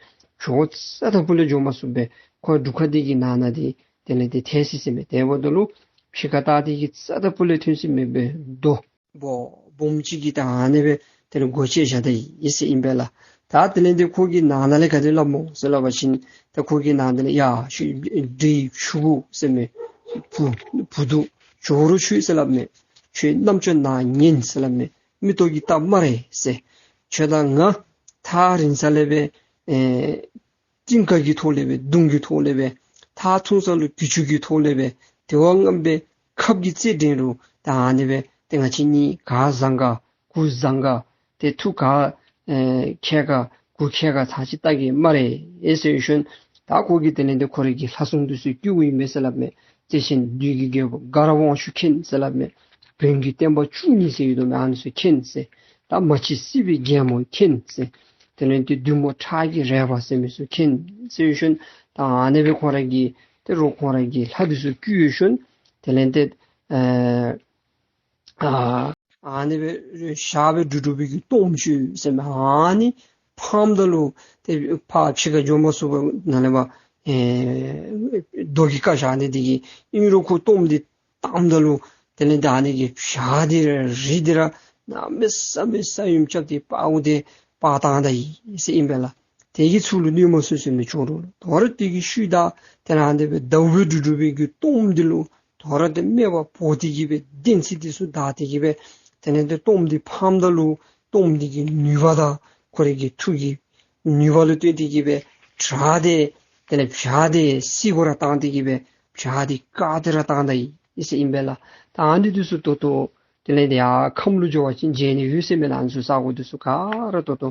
འགྱོ་རྩ་དང་ཕུ་ལས་འགྱོ་མ་ཚུགསཔ་སྦེ་ཁོ་སྒྲུབ་ཁང་འདི་གི་ནང་ན་འདི་དེ་ལས་ཏེ་ཐལ་སོ་ཡི་ཟེར་མས། དེ་འབདཝ་ད་ལུ་ཕྱི་ཁར་བལྟ་སྟེ་གི་རྩ་དང་ཕུ་ལས་ཐོན་སོ་མེད་པར་རྡོ་སྦོམ་སྦོམ་ཅིག་གིས་ད་ཨ་ནི་སྦེ་དེ་ལས་སྒོ་བཅད་བཞག་ད་ཡི་ཟེར་ཨིན་པས་ལགས། ད་དེ་ལས་ཏེ་ཁོ་གིས་ནང་ན་ལས་ག་དེ་སླབ་སྨོ་ཟེར་སླབ་པ་ཅིན་ད་ཁོ་གིས་ནང་ན་ལས་ཡ་ཤུ་འདྲེ་ཡི་ཕྲུ་གུ་ཟེར་མས། བུ་བུ་དུ་ཇོ་རུ་ཁྱོད་ཟེར་སླབ་མས། ཁྱོད་རྣམ་ཅོ་ནག་ངན་ཟེར་སླབ་མས། མིག་ཏོ་གིས་བལྟ་སྨ་རེ་ཟེར། ཁྱོད་དང་ང་ཐག་རིང་ས་ལས་སྦེ་ཨེ་གཏིང་ཁ་གི་ཐོག་ལས་སྦེ་མདུང་གི་ཐོག་ལས་སྦེ་ཐག་ཐུང་ས་ལུ་གྱི་ཅུང་གི་ཐོག་ལས་སྦེ་དེ་བ་ངན་སྦེ་ཁབ་ཀྱིས་རྩེད་འགྲན་རུང་ད་ཨ་ནི་སྦེ་ཏེ་ང་བཅས་གཉིས་ག་བཟང་ག་གུ་བཟང་ག་ཏེ་མཐུ་ག་ཨེ་མཁས་ག་གུ་མཁས་ག་ཚར་ཅིག་བལྟ་གེ་སྨ་རེ་ཨེ་ཟེར་ཞིནམ་ད་ཁོ་གིས་དེ་ལས་ཏེ་ཁོ་རའི་གི་ལྷ་སྲུང་འདི་ཚུ་བསྐུལཝ་ཨིན་མས་ཟེར་སླབ་མས། བརྩེ་ཆེན་བདུད་ཀྱི་རྒྱལ་པོ་དགའ་རབ་དབང་ཕྱུག་མཁྱེན་ཟེར་སླབ་མས། བོན་གྱི་བསྟན་པ་བཅུ་གཉིས་ཟེར་ཡོད་དོ་མས། ཨ་ནི་ཚུ་མཁྱེན་ཟེར། ད་མ་གཅིག་སྲིད་པའི་རྒྱལ་མོ་མཁྱེན་ཟེར། དེ་ལས་ཏེ་བདུད་མོ་ཁྲག་གི་རལ་པ་ཟེར་མི་ཚུ་མཁྱེན་ཟེར་ཞིནམ་ད་ཨ་ནི་སྦེ་ཁོང་ར་གི་ཏེ་རོགས་ཁོང་ར་གི་ལྷ་འདི་ཚུ་བསྐུལ་ཞིནམ་དེ་ལས་ཏེ་ཨ་ ཨ་ནི་སྦེ་ཞག་སྦེ་དྲུག་དྲུག་པའི་གི་སྟོངམ་ཅིག་ཟེར་མས། ཨ་ནི་ཕངསམ་ད་ལུ་ཏེ་ཕར་ཕྱི་ཁར་འགྱོ་མ་ཚུགས་པར་ནཱ་ལས་ཕར་ཨེ་རྡོ་གི་ཀ་བཞག་ནི་དེ་གིས་ཨིན་རུང་ཁོ་སྟོངམ་འདི་བཏངམ་ད་ལུ་དེ་ལས་ད་ཨ་ནི་གི་བྱག་འདི་ར་རི་འདི་ར་གནམ་མེད་ས་མེད་ས་ཡོམ་རྐྱབ་སྟེ་སྤརཝ་ཏེ་སྤར་བཏང་ད་ཡི་ཟེར་ཨིན་པས་ལགས། དེ་གིས་ཚུར་ལུ་གནོད་མ་ཚུགས་ཟེར་མས་ཇོ་རུ་ལུ། དོ་རུང་དེ་གི་ཤུལ་ད་དེ་ལས་ཨ་ནི་སྦེ་ཟླཝ་སྦེ་དྲུག་དྲུག་པའི་གི་སྟོངམ་འདི་ལུ་དོ་རུང་ཏེ་སྨེ་བ་འབོ་སྟེ་གི་སྦེ་གདན་ཚིགས་འདི་ཚུ་བདའ་སྟེ་གི་སྦེ་དེ་ལས་ཏེ་སྟོངམ་འདི་ཕངསམ་ད་ལུ་སྟོངམ་འདི་གི་ནུས་པ་དང་ཁོ་རའི་གི་མཐུ་གི་ནུས་པ་ལུ་བརྟེན་ཏེ་གི་སྦེ་བྱག་འདི་དེ་ལས་བྱག་འདི་བསིལ་ཀུ་ར་བཏང་སྟེ་གི་སྦེ་བྱག་འདི་བཀག་སྟེ་ར་བཏང་ད་ཡི་ཟེར་ཨིན་པས་ལགས། ད་ཨ་ནི་འདི་ཚུ་ད་ལྟོ་དེ་ལས་ཏེ་ཡར་ཁམས་ལུ་འགྱོ་བ་ཅིན་མཇལ་ནི་ཡོད་ཟེར་མས་ལགས། ཨ་ནི་ཚུ་ས་གོ་འདི་ཚུ་ག་ར་ད་ལྟོ་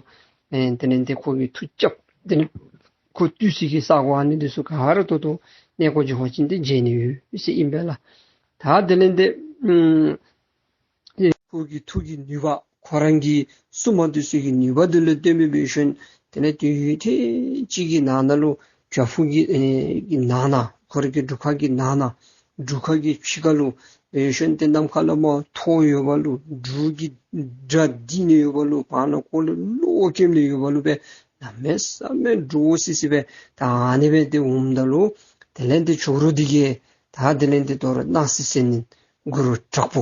ཨེ་དེ་ལས་ཏེ་ཁོ་གིས་མཐུ་རྐྱབ་དེ་ལས་ཁོ་བཏུལ་སའི་གི་ས་གོ་ཨ་ནི་འདི་ཚུ་ག་ར་ད་ལྟོ་གནས་སྐོར་འགྱོ་བ་ཅིན་ཏེ་མཇལ་ནི་ཡོད་ཟེར་ཨིན་པས་ལགས། ད་དེ་ལས་ཏེ་ཨམ་ཁོ་གི་མཐུ་གི་ནུས་པ་ཁོ་ར་གི་སྲུངམ་འདི་ཚུ་གི་ནུས་པ་འདི་ལུ་བརྟེན་སྦེ་འབད་ཞིནམ་དེ་ལས་དུས་ཡུན་ཐེངས་གཅིག་གི་ནང་ན་ལུ་བྱག་ཕུག་གི་ཨེ་གི་ནང་ན་ཁོ་ར་གི་སྒྲུབ་ཁང་གི་ནང་ན་སྒྲུབ་ཁང་གི་ཕྱི་ཁ་ལུ་འབད་ཞིནམ་ཏེ་ནམ་མཁའ་ལས་མར་ཐོག་ཡོདཔ་ལུ་འབྲུག་གི་སྒྲ་ལྡིར་ནི་ཡོདཔ་ལུ་བར་ན་ཁོ་ལུ་གློག་འཁྱིབ་ནི་ཡོདཔ་ལུ་སྦེ་གནམ་མེད་ས་མེད་འདྲོག་སི་སི་སྦེ་ད་ཨ་ནི་སྦེ་ཏེ་འོངམ་ད་ལུ་དེ་ལས་ཏེ་ཇོ་རུ་འདི་གིས་ད་དེ་ལས་ཏེ་དོ་རུང་སྣང་སྲིད་ཟེར་ནི་གུ་རུ་དྲག་པོ་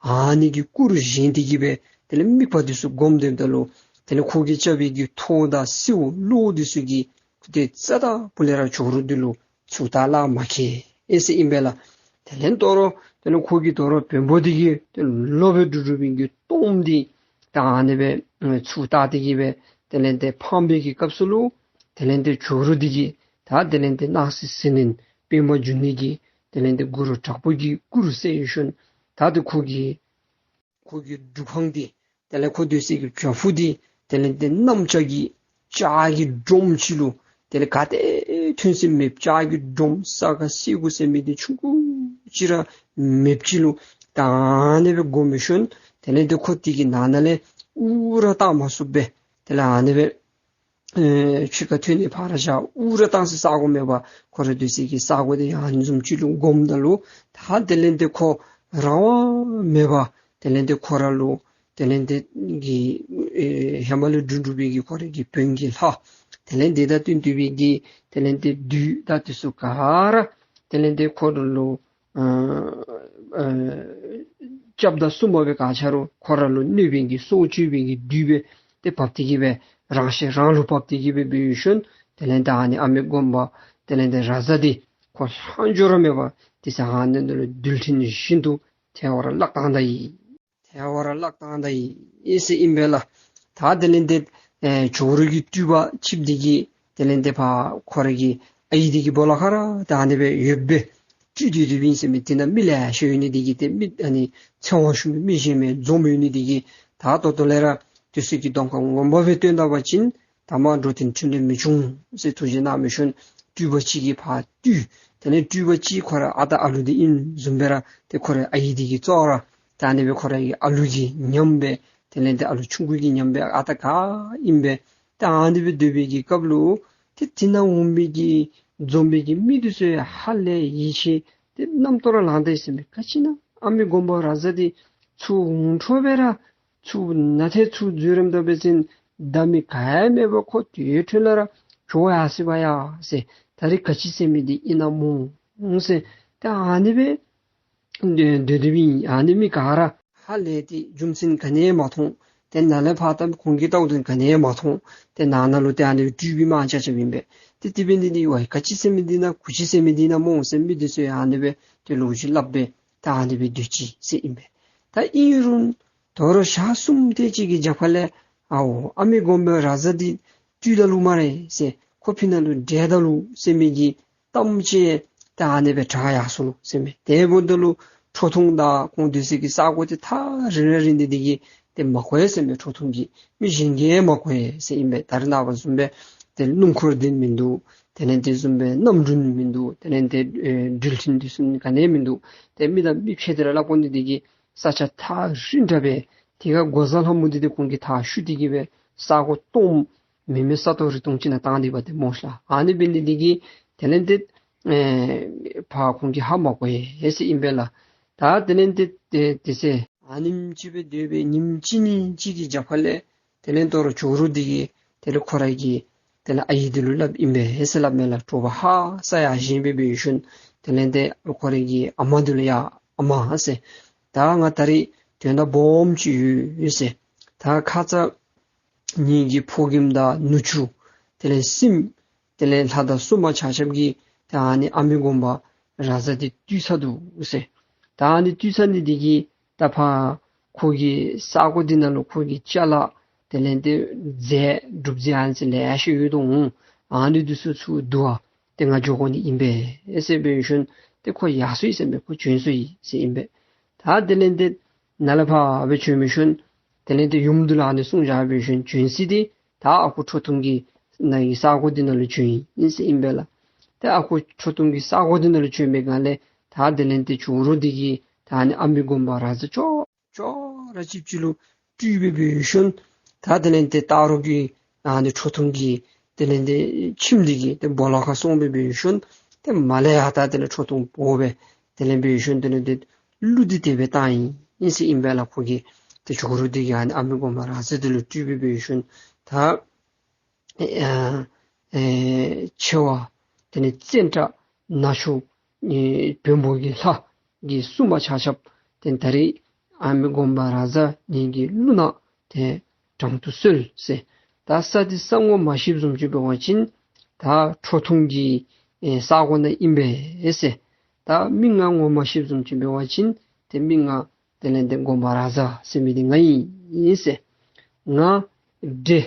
ཨ་ནི་གི་སྐུ་རུ་བཞེངས་ཏེ་གི་སྦེ་དེ་ལས་དམིགས་པ་འདི་ཚུ་སྒོམ་སྡོདཔ་ད་ལུ་དེ་ལས་ཁོ་གིས་རྐྱབ་པའི་གི་ཐོག་དང་སེརཝ་གློག་འདི་ཚུ་གིས་ཁོ་ཏེ་རྩ་དང་ཕུ་ལས་ར་ཇོ་རུ་འདི་ལུ་ཚུར་ལྟ་ལ་མ་ཁེལ་ཨེ་ཟེར་ཨིན་པས་ལགས། དེ་ལས་དོ་རུང་དེ་ལས་ཁོ་གི་དོ་རུང་བེམ་པོ་འདི་གིས་ཏེ་ལོག་སྦེ་དྲུག་དྲུག་པའི་གི་སྟོངམ་འདི་ད་ཨ་ནི་སྦེ་ཚུར་ལྟ་སྟེ་གི་སྦེ་དེ་ལས་ཏེ་ཕངས་པའི་གི་སྐབས་སུ་ལུ་དེ་ལས་ཏེ་ཇོ་རུ་འདི་གིས་ད་དེ་ལས་ཏེ་སྣང་སྲིད་ཟེར་ནི་པདྨ་འབྱུང་གནས་ཀྱི་དེ་ལས་ཏེ་གུ་རུ་དྲག་པོ་གི་སྐུ་རུ་གསལ་ཞིནམ་ད་ཏེ་ཁོ་གི་ཁོ་གི་སྒྲུབ་ཁང་འདི་དེ་ལས་ཁོ་སྡོད་སའི་གི་བྱག་ཕུག་འདི་དེ་ལས་ཏེ་གནམ་ལྕགས་ཀྱི་ལྕགས་ཀྱི་སྒྲོམ་ཅིག་ལུ་དེ་ལས་ག་ཏེ་ཐོན་ས་མེདཔ་ལྕགས་ཀྱི་སྒྲོམ་ས་ཁ་སེརཝ་ཟེར་མི་འདི་ཆུང་ཀུ་ཅིག་ར་མེདཔ་ཅིག་ལུ་ད་ཨ་ནི་སྦེ་སྒོམ་ཞིནམ་དེ་ལས་ཏེ་ཁོ་དེ་གི་ནང་ན་ལས་དབུགས་ར་བཏང་མ་ཚུགསཔ་སྦེ་དེ་ལས་ཨ་ནི་སྦེ་ཨེ་ཕྱི་ཁར་ཐོན་ནི་ཕར་བཞག་དབུགས་ར་བཏང་སའི་ས་གོ་མེད་པར་ཁོ་ར་སྡོད་སའི་གི་ས་གོ་འདི་ཨ་ནི་བཟུམ་ཅིག་ལུ་སྒོམ་ད་ལུ་ད་དེ་ལས་ཏེ་ཁོ་རང་དབང་མེད་པར་དེ་ལས་ཏེ་ཁོ་ར་ལུ་དེ་ལས་ཏེ་གི་ཨེ་ཧེ་མ་ལས་དྲུག་དྲུག་པའི་གི་ཁོ་རའི་གི་བོན་གྱི་ལྷ་དེ་ལས་ཏེ་དང་བསྟུན་ཏེ་སྦེ་གི་དེ་ལས་ཏེ་བདུད་དང་འདི་ཚུ་ག་ར་དེ་ལས་ཏེ་ཁོ་ར་ལུ་ཨ་ཨ་སྐྱབས་དང་སྲུངམ་སྦེ་ག་ཅི་རུང་ཁོ་ར་ལུ་གནོད་པའི་གི་སྲོག་གཅོད་པའི་གི་བདུད་སྦེ་ཏེ་བབས་ཏེ་གི་སྦེ་རང་ཤི་རང་ལུ་བབས་ཏེ་གི་སྦེ་འབད་ཞིནམ་དེ་ལས་ད་ཨ་ནི་ཨ་མི་སྒོམ་པ་དེ་ལས་ཏེ་རཱ་ཛ་འདི་ཁོ་ལྷག་འཕྲོ་ར་མེད་པར་དེ་ས་ཨ་ནི་འདི་ལུ་རྡུལ་ཕྲན་བཞིན་དུ་ཐལ་བར་བརླག་བཏང་ད་ཡི། ཐལ་བར་བརླག་བཏང་ད་ཡི་ཟེར་ཨིན་པས་ལགས། ད་དེ་ལས་ཏེ་ཨེ་ཇོ་རུ་གི་སྤྲུལ་པ་ཆིབས་འདི་གིས་དེ་ལས་ཏེ་ཕར་ཁོ་ར་གི་ཨའི་འདི་གི་སྦོ་ལོགས་ཁར་ར་ད་ཨ་ནི་སྦེ་ཡོདཔ་སྦེ་སྤྲུལ་ཏེ་སྡོདཔ་ཨིན་ཟེར་མས། དེ་ནང་མི་ལེ་ཤ་ཡོད་ནི་འདི་གིས་ཏེ་མི་ཨ་ནི་ཚེ་དབང་ཞུ་མི་མི་གཞན་མི་འཛོམས་ཡོད་ནི་འདི་གིས་ད་ད་ལྟོ་ལས་ར་དེ་ཚུ་གི་གདོང་ཁར་ངོ་མ་སྦེ་སྟོན་ད་པ་ཅིན་ད་མར་འགྲོ་དོན་འཕྲིན་ལས་མི་འབྱུང་ཟེར་ཐུགས་བཞེད་གནང་འབད་ཞིནམ་སྤྲུལ་པ་ཅིག་གིས་ཕར་བཏུལ། དེ་ལས་སྤྲུལ་པ་ཅིག་ཁོ་ར་ཨ་རྟག་ཨ་ལུ་འདི་ཨིནམ་བཟུམ་སྦེ་ར་ཏེ་ཁོ་རའི་ཨའི་འདི་གི་ཚབ་ར་ད་ཨ་ནི་སྦེ་ཁོ་ར་གི་ཨ་ལུ་གི་མཉམ་སྦེ་དེ་ལས་ཏེ་ཨ་ལུ་ཆུང་ཀུ་གི་མཉམ་སྦེ་ཨ་རྟག་ག་ཨིནམ་སྦེ་ད་ཨ་ནི་སྦེ་སྡོད་པའི་གི་སྐབས་ལུ་ཏེ་དེ་ནང་འོང་མི་གི་འཛོམས་པའི་གི་མི་འདི་ཚུ་ཧ་ལས་ཡིད་ཆེས་ཏེ་རྣམ་རྟོག་ར་ལངས་ད་ཡི་ཟེར་མས། ག་ཅི་ཨིན་ན་ཨ་མི་སྒོམ་པ་རཱ་ཛ་འདི་ཚུར་འོང་འཕྲོ་སྦེ་ར་ཚུར་ནཱ་ཏེ་ཚུར་འཛུལ་རནམ་ད་འབད་བ་ཅིན་ད་མི་ག་ཡང་མེད་པར་ཁོ་དེ་འཕྲོ་ལས་ར་བྱོག་ཡར་སོ་བ་ཡ་ཟེར། ད་རིས་ག་ཅི་ཟེར་མི་འདི་ཨིན་ན་སྨོ་ཟེར། ད་ཨ་ནི་སྦེ་སྡོད་སྡོདཔ་ཨིན། ཨ་ནི་མི་ག་ར་ཧ་ལས་ཏེ་རྒྱུ་མཚན་ག་ནི་ཡང་མ་མཐོང་། ཏེ་ནཱ་ལས་ཕར་ད་ཁོང་གིས་བལྟཝ་ད་ག་ནི་ཡང་མ་མཐོང་། ཏེ་ནང་ན་ལུ་ཏེ་ཨ་ནི་སྤྲུལ་པའི་དམག་རྐྱབ་རྐྱབ་ཨིན་པས། ཏེ་དེ་འབད་ནི་འདི་ཝའི་ག་ཅི་ཟེར་མི་འདི་ཨིན་ན་གུ་ཅི་ཟེར་མི་འདི་ཨིན་ན་སྨོ་ཟེར་མི་འདི་ཚུ་ཡང་ཨ་ནི་སྦེ་ཏེ་ལོག་ཅི་སླབ་སྦེ་ད་ཨ་ནི་སྦེ་སྡོད་ཅི་ཟེར་ཨིན་པས། ད་ཨིན་རུང་དོ་རུང་ཞག་གསུམ་དེ་ཅིག་གི་རྒྱབ་ཁ་ལས་ཨའོ་ཨ་མི་སྒོམ་པ་རཱ་ཛ་འདི་བཏུལ་ད་ལུ་སྨ་རེ་ཟེར། ཁོ་ཕི་ནང་ལུ་བསྒྲལ་ད་ལུ་ཟེར་མི་གི་གཏམ་ཅིག་ད་ཨ་ནི་སྦེ་གྲགས་ཡར་སོ་ནུག་ཟེར་མས། དེ་འབདཝ་ད་ལུ་ཁྲོ་ཐུང་དང་ཁོང་སྡོད་སའི་གི་ས་གོ་འདི་ཐག་རིང་ར་རིང་ནི་འདི་གིས་ཏེ་མ་གོ་ཡི་ཟེར་མས། ཁྲོ་ཐུང་གིས་མི་གཞན་གྱིས་མ་གོ་ཡི་ཟེར་ཨིན་པས། ད་རེས་ནངས་པ་བཟུམ་སྦེ་ཏེ་སྣུམ་འཁོར་འདི་མིན་འདུག། དེ་ལས་དེ་བཟུམ་སྦེ་གནམ་གྲུ་མིན་འདུག། དེ་ལས་དེ་ཨེ་འགྲུལ་འཕྲིན་འདི་ཚུ་ག་ནི་ཡང་མིན་འདུག། ཏེ་མི་དང་མི་ཕྱད་དེ་ར་སླབ་དགོ་ནི་འདི་གིས་ས་ཆ་ཐག་རིང་དྲགས་པས། དེ་ཁར་འགོག་བཟའ་ལྷ་མོ་འདི་ཏེ་ཁོང་གིས་ཐག་བཤུད་དེ་གི་སྦེ་ས་གོ་སྟོངམ་མེ་མེ་ས་རྡོ་རི་སྟོང་ཅིག་ནང་བཏང་སྟེ་འབད་དེ་སྨོ་ཤ་ལགས། ཨ་ནི་འབད་ནི་འདི་གིས་དེ་ལས་དེ་ཨེ་ཕར་ཁོང་གིས་ཧ་མ་གོ་ཡི་ཟེར་ཨིན་པས་ལགས། ད་དེ་ལས་དེ་དེ་དེ་ཚེ་ ཨ་ནེམ་ཅིག་སྦེ་སྡོད་སྦེ་ཉིནམ་གཅིག་གཉིས་ཅིག་གི་རྒྱབ་ཁ་ལས་དེ་ལས་དོ་རུང་ཇོ་རུ་འདི་གིས་དེ་ལས་ཁོ་རའི་གི་དེ་ལས་ཨའི་འདི་ལུ་སླབ་ཨིན་པས་ཟེར་སླབ་མས་ལགས། དྲོ་པ་ཧ་སག་ཡར་བཞེངས་སྦེ་འབད་ཞིནམ་དེ་ལས་ཏེ་ཁོ་རའི་གི་ཨ་མ་འདི་ལུ་ཡ་ཨ་མ་ཟེར། ད་ང་ད་རིས་དོན་དག་སྦོམ་ཅིག་ཡོད་ཟེར། ད་ཁ་ཙ་ངེ་གི་ཕོ་རྒནམ་དང་ནུ་གཅུང་དེ་ལས་སྲིངམོ་དེ་ལས་ལྷ་དང་སྲུང་མ་ཆ་ཁྱབ་ཀྱིས་ད་ཨ་ནི་ཨ་མི་དགོངས་པ་རཱ་ཛ་འདི་བཏུལ་ཚར་འདུག་ཟེར། ད་ཨ་ནི་བཏུལ་ཚར་ནི་འདི་གིས་ད་ཕར་ཁོ་གི་ས་གོ་འདི་ནང་ལུ་ཁོ་གི་ཅ་ལ་དེ་ལས་ཏེ་རྫས་སྒྲུབ་རྫས་ཨ་ནི་ཚུ་ལེ་ཤ་ཡོད་དོ་འོང་། ཨ་ནི་འདི་ཚུ་ཚུར་བསྡུ་བར་ཏེ་ང་འགྱོ་དགོ་ནི་ཨིན་པས་ཟེར་འབད་ཞིནམ་ཏེ་ཁོ་ཡར་སོ་ཡི་ཟེར་མས། ཁོ་བྱོན་སོ་ཡི་ཟེར་ཨིན་པས། ད་དེ་ལས་ཏེ་ནཱ་ལས་ཕར་སྦེ་བྱོན་འབད་ཞིནམ་དེ་ལས་ཏེ་ཡུམ་འདི་ལུ་ཨ་ནི་གསུངས་བཞག་འབད་ཞིནམ་བྱོན་ཅི། ཏེ་ད་ཨ་ཁུ་ཁྲོ་ཐུང་གི་ནཱ་གི་ས་གོ་འདི་ནང་ལུ་བྱོན་ཡི་ཟེར་ཨིན་པས་ལགས། ཏེ་ཨ་ཁུ་ཁྲོ་ཐུང་གི་ས་གོ་འདི་ནང་ལུ་བྱོན་པའི་སྒང་ལས་ད་དེ་ལས་ཏེ་ཇོ་རུ་འདི་གིས་ད་ཨ་ནི་ཨ་མི་དགོངས་པ་རཱ་ཛ་ཅོག་ཅོག་ར་ཅིག་ཅིག་ལུ་སྤྲུལ་སྦེ་འབད་ཞིནམ་ད་དེ་ལས་ཏེ་སྟག་རོང་གི་ཨ་ནི་ཁྲོ་ཐུང་གི་དེ་ལས་ཏེ་ཁྱིམ་འདི་གི་ཏེ་སྦོ་ལོགས་ཁར་སོང་སྦེ་འབད་ཞིནམ་ཏེ་མར་ལས་ཡར་ད་དེ་ལས་ཁྲོ་ཐུང་འབོ་སྦེ་དེ་ལས་འབད་ཞིནམ་དེ་ལས་ཏེ་གླུ་འདི་དེ་སྦེ་བཏང་ཡི་ཟེར་ཨིན་པས་ལགས། ཁོ་གིས་ཏེ་ཇོ་རུ་འདི་གིས་ཨ་ནི་ཨ་མི་དགོངས་པ་རཱ་ཛ་འདི་ལུ་སྤྲུལ་སྦེ་འབད་ཞིནམ་ད་ཨ་ཨེ་མཆེ་བ་དེ་ལས་ཙནྡྲ་ནག་ཕྱོགས་ཨེ་བོན་པོ་གི་ལྷ་གི་སྲུང་མ་ཆ་ཁྱབ་ཏེ་ད་རིས་ཨ་མི་དགོངས་པ་རཱ་ཛ་ངེ་གི་གླུ་ནང་ཏེ་དྲང་དུ་གསོལ་ཟེར། ད་ས་འདི་ས་ངོ་མ་ཤེསཔ་བཟུམ་ཅིག་འབད་བ་ཅིན་ད་ཁྲོ་ཐུང་གི་ཨེ་ས་གོ་ནང་ཨིན་པས་ཟེར། ད་མིང་ང་ངོ་མ་ཤེསཔ་བཟུམ་ཅིག་འབད་བ་ཅིན་ཏེ་མིང་ང་དེ་ལས་ཏེ་དགོངས་པ་རཱ་ཛ་ཟེར་མི་འདི་ང་ཨིན་ཟེར། ང་འདྲེ་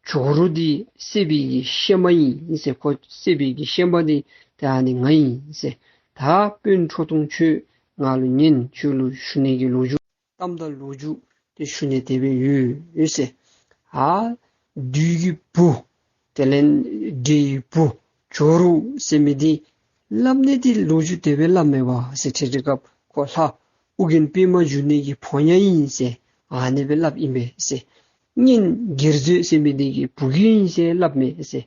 ཇོ་རུ་འདི་བསད་པའི་གི་གཤེད་མ་ཨིན་ཟེར། ཁོ་བསད་པའི་གི་གཤེད་མ་འདི་ཏེ་ཨ་ནི་ང་ཨིན་ཟེར། ད་དཔོན་ཁྲོ་ཐུང་ཁྱོད་ང་ལུ་ཉན། ཁྱོད་ལུ་ཞུ་ནི་གི་ལོ་རྒྱུས་གཏམ་དང་ལོ་རྒྱུས་ཏེ་ཞུ་ནི་དེ་སྦེ་ཡོད་ཟེར། ཨ་བདུད་ཀྱི་བུ་དེ་ལས་འདྲེ་ཡི་བུ་ཇོ་རུ་ཟེར་མི་འདི་སླབ་ནི་འདི་ལོ་རྒྱུས་དེ་སྦེ་སླབ་མས་པ་ཟེར། ཏེ་དེ་སྐབས་ཁོ་ལྷ་ཨོ་རྒྱན་པདྨ་འབྱུང་གནས་ཀྱི་ཕོ་ཉ་ཨིན་ཟེར་ཨ་ནི་སྦེ་སླབ་ཨིན་པས་ཟེར། གཉེན་སྒེར་རྩོད་ཟེར་མི་འདི་གི་བུ་གུ་ཨིན་ཟེར་སླབ་མས་ཟེར།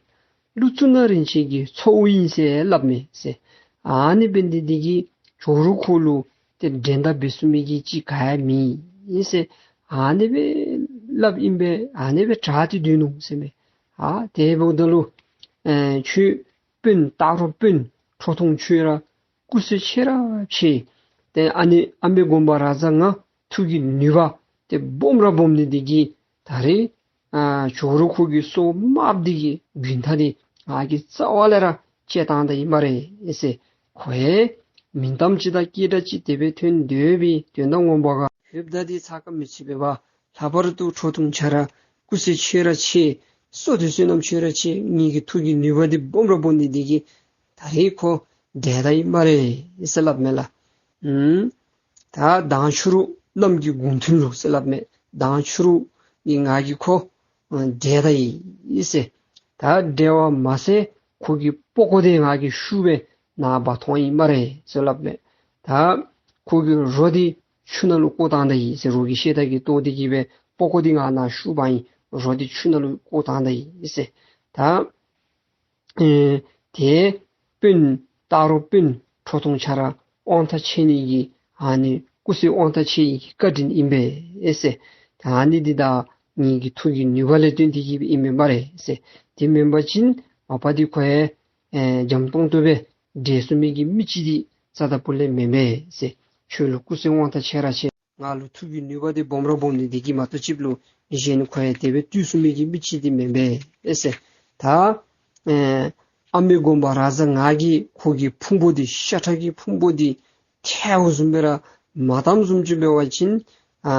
ཀླུ་གཙུག་ན་རིན་ཆེན་གྱི་ཚ་བོ་ཨིན་ཟེར་སླབ་མས་ཟེར། ཨ་ནི་འབད་ནི་འདི་གིས་ཇོ་རུ་ཁོ་ལུ་ཏེ་འགྲན་ཟླ་འབད་ཚུགས་མི་གི་ཅིག་ག་ཡང་མེད་ཨིན་ཟེར་ཨ་ནི་སྦེ་སླབ་ཨིན་པས། ཨ་ནི་སྦེ་དྲག་སྟེ་སྡོད་ནུག་ཟེར་མས། ཨ་དེ་འབདཝ་ད་ལུ་ཨེ་ཁྱོད་དཔོན་སྟག་རོང་དཔོན་ཁྲོ་ཐུང་ཁྱོད་ར་སྐུ་སྲོག་ཆེ་ར་ཆེ། ཏེ་ཨ་ནི་ཨ་མི་དགོངས་པ་རཱ་ཛ་ང་ཐུགས་ཀྱི་ནུས་པ་ཏེ་སྦོམ་ར་སྦོམ་ནི་འདི་གིས་ད་རིས་ཨ་ཇོ་རུ་ཁོ་གི་སྲོག་དམརཔོ་འདི་གི་རྒྱུན་ཐག་འདི་ང་གིས་རྩ་བ་ལས་ར་བཅད་བཏང་ད་ཡི་སྨ་རེ་ཟེར། ཁོ་ཡང་མིང་གཏམ་ཅིག་དང་སྐད་སྒྲ་ཅིག་དེ་སྦེ་ཐོན་སྡོད་པའི་དོན་དག་ངོ་མ་ག་ཡོདཔ་ད་འདི་ཚ་ཁ་མི་ཚུད་པས་པ། ལྷག་པར་དུ་ཁྲོ་ཐུང་ཁྱོད་ར་སྐུ་སྲོག་ཆེ་ར་ཆེ། བསོད་བདེ་བསོད་ནམས་ཆེ་ར་ཆེ། ངེ་གི་ཐུགས་ཀྱི་ནུས་པ་འདི་སྦོམ་ར་སྦོམ་ནི་འདི་གིས་ད་རིས་ཁོ་བསྒྲལ་ད་ཡི་སྨ་རེ་ཟེར་སླབ་མས་ལགས། ཨུམ། ད་མདང་ཕྱི་རུ་གནམ་གྱི་དགུང་ཐུན་ལུ་ཟེར་སླབ་མས། མདང་ཕྱི་རུ་ནི་ང་གིས་ཁོ་ཨ་བསྒྲལ་ད་ཡི་ཟེར། ད་བསྒྲལ་བ་མ་ཚད་ཁོ་གི་པགས་ཀོ་འདི་ང་གིས་བཤུ་སྦེ་ནཱ་འབག་འཐོན་ཡི་སྨ་རེ་ཟེར་སླབ་མས། ད་ཁོ་གི་རོ་འདི་ཆུ་ནང་ལུ་བཀོ་བཏང་ད་ཡི་ཟེར། རོ་གི་ཤེད་དག་གི་ལྟོ་འདི་གིས་སྦེ་པགས་ཀོ་འདི་ང་ནཱ་བཤུ་འབག་ཡི། རོ་འདི་ཆུ་ནང་ལུ་བཀོ་བཏང་ད་ཡི་ཟེར། ད་ཨེ་དེ་དཔོན་སྟག་རོང་དཔོན་ཁྲོ་ཐུང་ཁྱོད་ར་དབང་ཐང་ཆད་ནི་གི་ཨ་ནི་སྐུ་སྲོག་དབང་ཐང་ཆད་ནི་གི་བཀའ་དྲིན་ཨིན་པས་ཟེར། ད་ཨ་ནི་འདི་ད་ངེ་གི་ཐུགས་ཀྱི་ནུས་པ་ལས་བརྟེན་ཏེ་གིས་ཨིན་མས་སྨ་རེ་ཟེར། དེ་མེན་པ་ཅིན་མ་པ་འདི་ཁོ་ཡང་ཨེ་འཇམ་ཏོང་ཏོ་སྦེ་བསྒྲལ་ཚུགས་མི་གི་མི་ཅིག་འདི་རྩ་དང་སྤུ་ལས་མེན་པས་ཟེར། ཁྱོད་ལུ་སྐུ་སྲོག་དབང་ཐང་ཆེ་ར་ཆེ། ང་ལུ་ཐུགས་ཀྱི་ནུས་པ་འདི་སྦོམ་ར་སྦོམ་ནི་འདི་གིས་མ་གཏོགས་ཅིག་ལུ་གཞན་ཁོ་ཡང་དེ་སྦེ་བཏུལ་ཚུགས་མི་གི་མི་ཅིག་འདི་མེན་པས་ཟེར། ད་ཨེ་ཨ་མི་དགོངས་པ་རཱ་ཛ་ང་གིས་ཁོ་གི་ཕུང་པོ་འདི་ཤ་ཁྲག་གི་ཕུང་པོ་འདི་ཐལཝ་བཟུམ་སྦེ་ར་མ་བཏངམ་བཟུམ་ཅིག་འབད་བ་ཅིན་ཨ་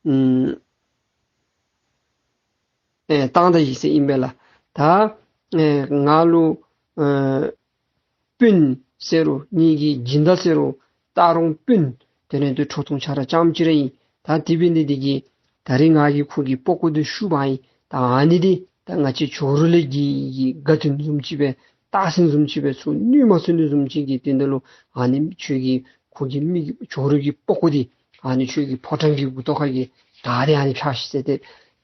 ཨུམ་ཨེ་བཏང་ད་ཡི་ཟེར་ཨིན་པས་ལགས། ད་ཨེ་ང་ལུ་ཨེ་དཔོན་ཟེར་རུང་ངེ་གི་སྦྱིན་བདག་ཟེར་རུང་སྟག་རོང་དཔོན་དེ་ལས་ཏེ་ཁྲོ་ཐུང་ཁྱོད་ར་རྐྱངམ་གཅིག་ར་ཨིན། ད་དེ་འབད་ནི་འདི་གིས་ད་རིས་ང་གིས་ཁོ་གི་པགས་ཀོ་འདི་བཤུ་འབག་ཡི། ད་ཨ་ནི་འདི་ད་ང་བཅས་ཇོ་རུ་ལས་ཀྱི་གི་དགའ་སྟོན་བཟུམ་ཅིག་སྦེ་རྟགས་མཚན་བཟུམ་ཅིག་སྦེ་ཚུར་གནོད་མ་ཚུགས་ནི་བཟུམ་ཅིག་གི་དོན་དག་ལུ་ཨ་ནི་ཁྱོད་ཀྱིས་ཁོ་གི་མི་གི་ཇོ་རུ་གི་པགས་ཀོ་འདི་ཨ་ནི་ཁྱོད་ཀྱི་ཕོ་བྲང་གི་མགུ་ཏོ་ཁ་གི་དར་འདི་ཨ་ནི་འཕྱར་ཤིག་ཟེར། ཏེ་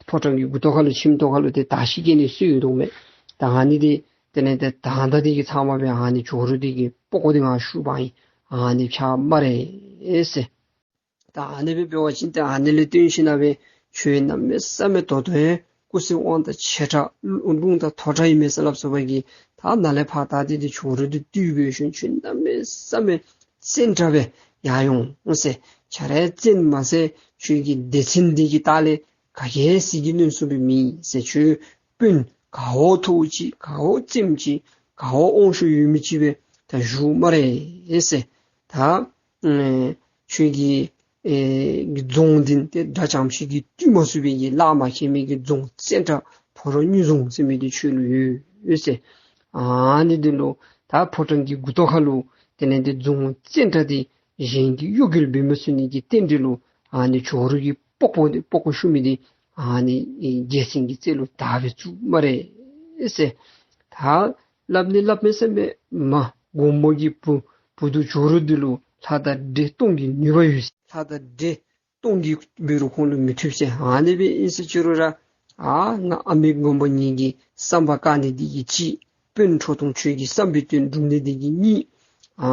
ཕོ་བྲང་གི་མགུ་ཏོ་ཁ་ལུ་ཁྱིམ་ཐོག་ཁ་ལུ་ཏེ་དར་ཤིག་བཀལ་ནི་སྲོལ་ཡོད་དོ་མས། ད་ཨ་ནི་འདི་དེ་ལས་ཏེ་དར་མདའ་འདི་གིས་ཚང་མ་སྦེ་ཨ་ནི་ཇོ་རུ་འདི་གི་པགས་ཀོ་འདི་ང་བཤུ་འབག་ཡི། ཨ་ནི་འཕྱར་སྨ་རེ་ཟེར། ད་ཨ་ནི་སྦེ་འབད་བ་ཅིན་ཏེ་ཨ་ནི་ལས་བརྟེན་ཞིན་ན་སྦེ་ཁྱོད་གནམ་མེད་ས་མེད་ད་ལྟོ་ཡང་སྐུ་ཚེ་དབང་དང་ཆེ་དྲགས་རླུང་དང་མཐོ་དྲགས་ཨིན་མས་ཟེར་སླབ་སོ་བ་གི། ད་ནཱ་ལས་ཕར་ད་འདི་འདི་ཇོ་རུ་འདི་བཏུལ་བའི་ཤུལ་ཁྱོད་གནམ་མེད་ས་མེད་བཙན་དྲགས་སྦེ་ཡར་འོང་ཟེར། ཁྱོད་ར་བཙན་མ་ཟེར་ཁྱོད་ཀྱི་སྡེ་ཚན་འདི་གི་ལྟག་ལས་ག་གིས་ཟིལ་གྱིས་གནོན་ཚུགས་པའི་མེད་ཟེར། ཁྱོད་དཔོན་ག་བ་མཐོཝ་ཅིག་ག་བ་བཙནམ་ཅིག་ག་བ་དབང་ཤུགས་ཡོད་མི་ཅིག་སྦེ་ད་བཞུགས་སྨ་རེ་ཟེར། ད་ཨེ་ཁྱོད་ཀྱི་ཨེ་གི་རྫོང་འདི་ཏེ་དགྲ་ཙམ་ཅིག་གིས་བཏུལ་མ་ཚུགས་པའི་གི་ལག་མ་ཁེལ་མི་གི་རྫོང་བཙན་དྲགས་ཕོ་བྲང་རྙིང་རྫོང་ཟེར་མི་འདི་ཁྱོད་ལུ་ཡོད་ཟེར། ཨ་ནི་འདི་ལུ་ད་ཕོ་བྲང་གི་མགུ་ཏོ་ཁ་ལུ་དེ་ལས་ཏེ་རྫོང་བཙན་དྲགས་འདི་གཞན་གྱིས་གཡོ་འགུལ་འབད་མ་ཚུགས་ནི་གི་རྟེན་འབྲེལ་ལུ་ཨ་ནི་ཇོ་རུ་གི་པགས་པ་འདི་པགས་ཀོ་བཤུ་མི་འདི་ཨ་ནི་རྒྱལ་མཚན་གྱི་རྩེ་ལུ་དར་སྦེ་བཙུགས་སྨ་རེ་ཟེར། ད་སླབ་ནི་སླབ་མས་ཟེར་མས། མ་དགོངས་པ་གི་བུ་བུ་ཐུ་ཇོ་རུ་འདི་ལུ་ལྷ་དང་འདྲེ་སྟོང་གི་ནུས་པ་ཡོད། ལྷ་དང་འདྲེ་སྟོང་གིས་འབད་རུང་ཁོང་ལུ་མི་ཐུབ་ཟེར། ཨ་ནི་སྦེ་ཨིན་ཟེར་ཅི་རུང་ར་ཨ་ང་ཨ་མི་དགོངས་པ་ངེ་གི་བསམ་པ་བཀག་ནི་འདི་གིས་གཅིག། དཔོན་ཁྲོ་ཐུང་ཁྱོད་ཀྱི་བསམ་པའི་དོན་འགྲུབ་ནི་འདི་གིས་གཉིས། ཨ་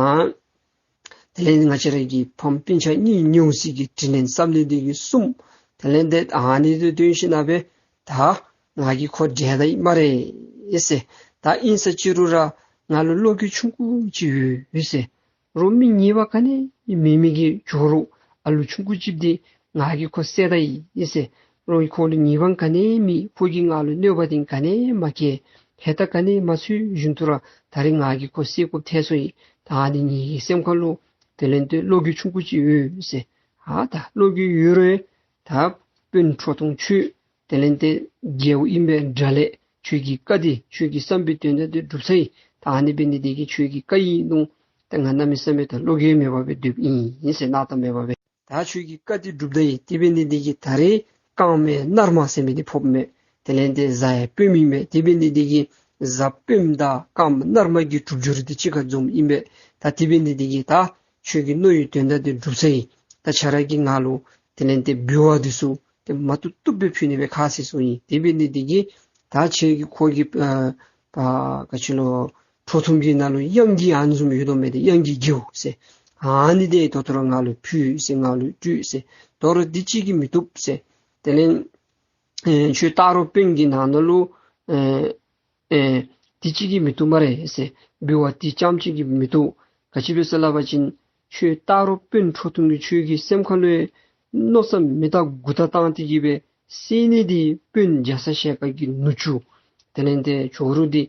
དེ་ལས་ང་བཅས་ར་གི་ཕམ་སྤུན་ཆ་གཉིས་ཉེཝ་ཟིག་གི་དྲིན་ལན་བསབ་ནི་འདི་གིས་གསུམ། དེ་ལས་ཏེ་ཨ་ནི་འདི་བཏོན་ཞིན་ན་སྦེ་ད་ང་གིས་ཁོ་བསྒྲལ་ད་ཡི་སྨ་རེ་ཟེར། ད་ཨིན་ཟེར་ཅི་རུང་ར་ང་ལུ་བློ་འགྱོད་ཆུང་ཀུ་ཅིག་ཡོད་ཟེར། རོགས་མི་ཉེས་པ་ག་ནི་མེད་མི་གི་ཇོ་རུ་ཨ་ལུ་ཆུང་ཀུ་ཅིག་འདི་ང་གིས་ཁོ་བསད་ད་ཡི་ཟེར། རོགས་ཁོ་ལུ་ཉེས་པ་ག་ནི་མེད། ཁོ་གིས་ང་ལུ་གནོད་པ་འདི་ག་ནི་མ་བཀལ། ཧེ་ད་ག་ནི་མ་ཚུད་བཞིན་དུ་ར་ད་རིས་ང་གིས་ཁོ་བསད་དགོཔ་ཐལ་སོ་ཡི། ད་ཨ་ནི་ངེ་གི་སེམས་ཁ་ལུ་དེ་ལས་ཏེ་བློ་འགྱོད་ཆུང་ཀུ་ཅིག་ཡོད་ཟེར། ཨ་ད་བློ་འགྱོད་ཡོད་རུང་ད་དཔོན་ཁྲོ་ཐུང་ཁྱོད་དེ་ལས་ཏེ་རྒྱལཔོ་ཨིན་པས། དགྲ་ལྷ་ཁྱོད་ཀྱི་བཀའ་འདི་ཁྱོད་ཀྱི་བསམ་པའི་དོན་དག་འདི་འགྲུབ་ཚར་ཡི། ད་ཨ་ནི་འབད་ནི་འདི་གིས་ཁྱོད་ཀྱི་བཀའ་ཡི་ལུང་ད་ང་གནམ་མེད་ས་མེད་ད་བློ་འགྱོད་མེད་པར་སྦེ་སྡོདཔ་ཨིན་ཟེར། སྣང་དག་མེད་པར་སྦེ། ད་ཁྱོད་ཀྱི་བཀའ་འདི་འགྲུབ་ད་ཡི། དེ་འབད་ནི་འདི་གིས་ད་རིས་རྐངམ་མནར་མ་ཟེར་མི་འདི་ཕོགཔ་མས། དེ་ལས་ཏེ་གཟའ་ཡང་སྤོནམ་ཨིན་མས། དེ་འབད་ནི་འདི་གིས་གཟའ་སྤོནམ་དང་རྐངམ་མནར་མ་གི་སྒྲུབ་སྦྱོར་འདི་གཅིག་ཁར་འཛོམས་ཨིན་པས། ད་དེ་འབད་ནི་འདི་གིས་ད་ཁྱོད་ཀྱི་མནོ་བའི་དོན་དག་འདི་འགྲུབ་ཚར་ཡི། ད་ཁྱོད་ར་གིས་ང་ལུ་དེ་ལས་ཏེ་འབུལ་བ་འདི་ཚུ་ཏེ་མ་བཏུབ་བཏུབ་སྦེ་ཕུལ་ནི་སྦེ་ཁ་བཟེད་སོང་ཡི། དེ་འབད་ནི་འདི་གིས་ད་ཁྱོད་ཀྱི་ཁོ་གི་ཨ་པ་ག་ཅི་ལོ་ཁྲོ་ཐུང་གི་ནང་ལུ་གཡང་གི་ཨ་ནི་བཟུམ་ཡོད་དོ་མས། ཏེ་གཡང་གི་སྒྱེའུ་ཟེར། ཨ་ནི་འདི་ད་ལྟོ་ར་ང་ལུ་ཕུལ་ཟེར། ང་ལུ་སྤྲོད་ཟེར། ད་རུང་འདི་གཅིག་གིས་མི་བཏུབ་ཟེར། དེ་ལས་ཨེ་ཁྱོད་སྟག་རོང་དཔོན་གྱི་ནང་ན་ལུ་ཨེ་ཨེ་འདི་གཅིག་གིས་མི་བཏུབ་སྨ་རེ་ཟེར། འབུལ་བ་འདི་རྐྱངམ་གཅིག་གིས་མི་བཏུབ། ག་ཅི་སྦེ་ཟེར་སླབ་པ་ཅིན་ཁྱོད་སྟག་རོང་དཔོན་ཁྲོ་ཐུང་གིས་ཁྱོད་ཀྱི་སེམས་ཁ་ལུ་མནོ་བསམ་མི་དག་མགུ་དག་བཏང་སྟེ་གི་སྦེ་བསད་ནི་འདི་དཔོན་རྒྱ་ཚ་ཞལ་དཀར་གྱི་ནུ་གཅུང་དེ་ལས་ཏེ་ཇོ་རུ་འདི་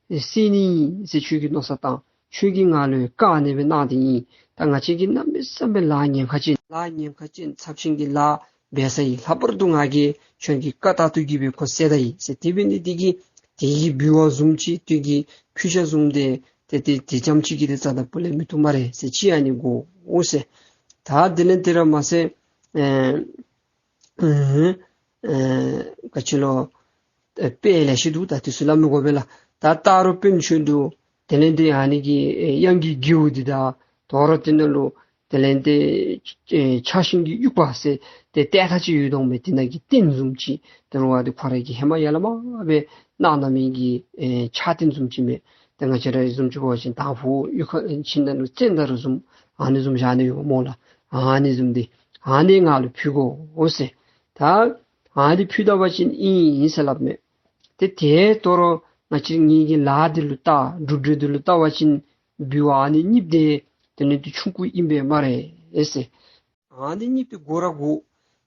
བསད་ནི་ཨིན་ཟེར་ཁྱོད་ཀྱིས་མནོ་བསམ་བཏང་། ཁྱོད་ཀྱིས་ང་ལུ་བཀའ་ཨ་ནི་སྦེ་གནང་སྟེ་ཨིན། ད་ང་བཅས་ཀྱིས་གནམ་མེད་ས་མེད་ལཱ་ཉེན་ཁ་ཅན་ལཱ་ཉེན་ཁ་ཅན་ཚབས་ཆེན་གྱི་ལཱ་འབད་ཚར་ཡི། ལྷག་པར་དུ་ང་གིས་ཁྱོད་ཀྱི་བཀའ་ལྟར་དུ་གི་སྦེ་ཁོ་བསད་ད་ཡི་ཟེར། དེ་འབད་ནི་འདི་གིས་དེ་གི་འབུལ་བ་བཟུམ་ཅིག་དེ་གི་ཕུལ་བྱ་བཟུམ་འདི་ཏེ་ཏེ་དེ་རྐྱངམ་གཅིག་གིས་ཏེ་རྩ་དང་པོ་ལས་མི་བཏུབ་སྨ་རེ་ཟེར། ཅིག་ཨ་ནི་དགོ་འོང་ཟེར། ད་དེ་ལས་དེ་ར་མ་ཚད་ཨེ་ཨེ་ཨེ་ག་ཅི་ལོ་ཨེ་དཔེ་ལེ་ཤ་འདུག། ད་དེ་ཚུ་སླབ་མི་དགོ་པས་ལགས། ད་སྟག་རོང་དཔོན་ཁྱོད་འདུག། དེ་ལས་ཏེ་ཨ་ནི་གི་ཨེ་གཡང་གི་སྒྱེའུ་འདི་དང་ད་རུང་དེ་ནང་ལུ་དེ་ལས་ཏེ་ཨེ་ཕྱག་ཤིང་གི་དབྱུག་པ་ཟེར་ཏེ་ཏེ་ཐ་ཅིག་ཡོད་དོ་མས། དེ་ནང་གི་རྟེན་བཟུམ་ཅིག། དེ་རུང་ཨ་དེ་ཁོ་ར་གིས་ཧེ་མ་ཡར་ལས་མར་སྦེ་གནང་གནང་མི་གི་ཨེ་ཕྱག་རྟེན་བཟུམ་ཅིག་མས། ཏེ་ང་བཅས་ར་བཟུམ་ཅིག་འབད་བ་ཅིན་དང་ཕུ་གཡུས་ཁ་ཨེ་ཁྱིམ་ནང་ལུ་ཙན་དར་བཟུམ་ཨ་ནི་བཟུམ་བཞག་ནི་ཡོདཔ་སྨོ་ལགས། ཨ་ནི་བཟུམ་འདི་ཨ་ནི་ང་ལུ་ཕུལ་དགོ་འོང་ཟེར། ད་ཨ་ནི་ཕུལ་ད་པ་ཅིན་ཨིན་ཨིན་ཟེར་སླབ་མས། ཏེ་དེ་ད་རུང་ང་བཅས་ངེ་གི་ལཱ་འདི་ལུ་བལྟ་སྒྲུབ་སྦྱོར་འདི་ལུ་བལྟ་བ་ཅིན་འབུལ་བ་ཨ་ནི་གཉིས་འདི་དེ་ལས་ཏེ་ཆུང་ཀུ་ཨིན་པས་སྨ་རེ་ཟེར། ཨ་ནི་གཉིས་འདི་དགོ་ར་དགོ།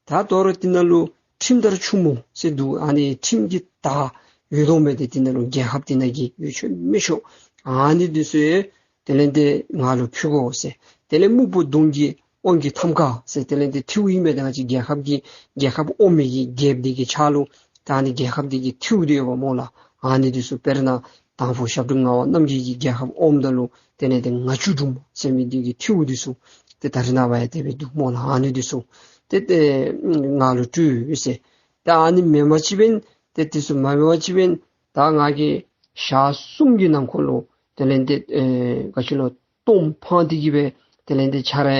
ད་ད་རུང་དེ་ནང་ལུ་ཁྲིམས་དར་ཆུང་མོ་ཟེར་འདུག། ཨ་ནི་ཁྲིམས་ཀྱི་དར་ཡོད་དོ་མས། ཏེ་དེ་ནང་ལུ་རྒྱལ་ཁབ་དེ་ནང་གི་ཡོད་ཆོག་མི་ཆོག་ཨ་ནི་འདི་ཚུ་ཡང་དེ་ལས་ཏེ་ང་ལུ་ཕུལ་དགོ་ཟེར། དེ་ལས་སྨུག་པོ་གདོང་གི་དབང་གི་ཐམ་ཀ་ཟེར་དེ་ལས་ཏེ་ཐིའུ་ཨིན་མས། ད་ང་བཅས་རྒྱལ་ཁབ་ཀྱི་རྒྱལ་ཁབ་དབང་མི་གི་རྒྱལཔོ་འདི་གི་ཕྱག་ལུ་ད་ཨ་ནི་རྒྱལ་ཁབ་འདི་གི་ཐིའུ་འདི་ཡོདཔ་སྨོ་ལགས། ཨ་ནི་འདི་ཚུ་དཔེར་ན་དང་ཕུ་ཞབས་དྲུང་ངག་དབང་རྣམ་རྒྱལ་གྱིས་རྒྱལ་ཁབ་དབངམ་ད་ལུ་དེ་ལས་ཏེ་ང་བཅུ་དྲུང་ཟེར་མི་འདི་གི་ཐིའུ་འདི་ཚུ་ཏེ་ད་རེས་ནངས་པ་ཡང་དེ་སྦེ་འདུག་སྨོ་ལགས། ཨ་ནི་འདི་ཚུ་ཏེ་ཏེ་ང་ལུ་སྤྲོད་ཟེར། ད་ཨ་ནི་མེན་པ་ཅིག་འབདན་ཏེ་འདི་ཚུ་མ་འབད་བ་ཅིན་འབདན་ད་ང་གིས་ཞག་གསུམ་གྱི་ནང་འཁོད་ལུ་དེ་ལས་ཏེ་ཨེ་ག་ཅི་ལོ་གཏོརམ་འཕང་སྟེ་གི་སྦེ་དེ་ལས་ཏེ་ཁྱོད་ར་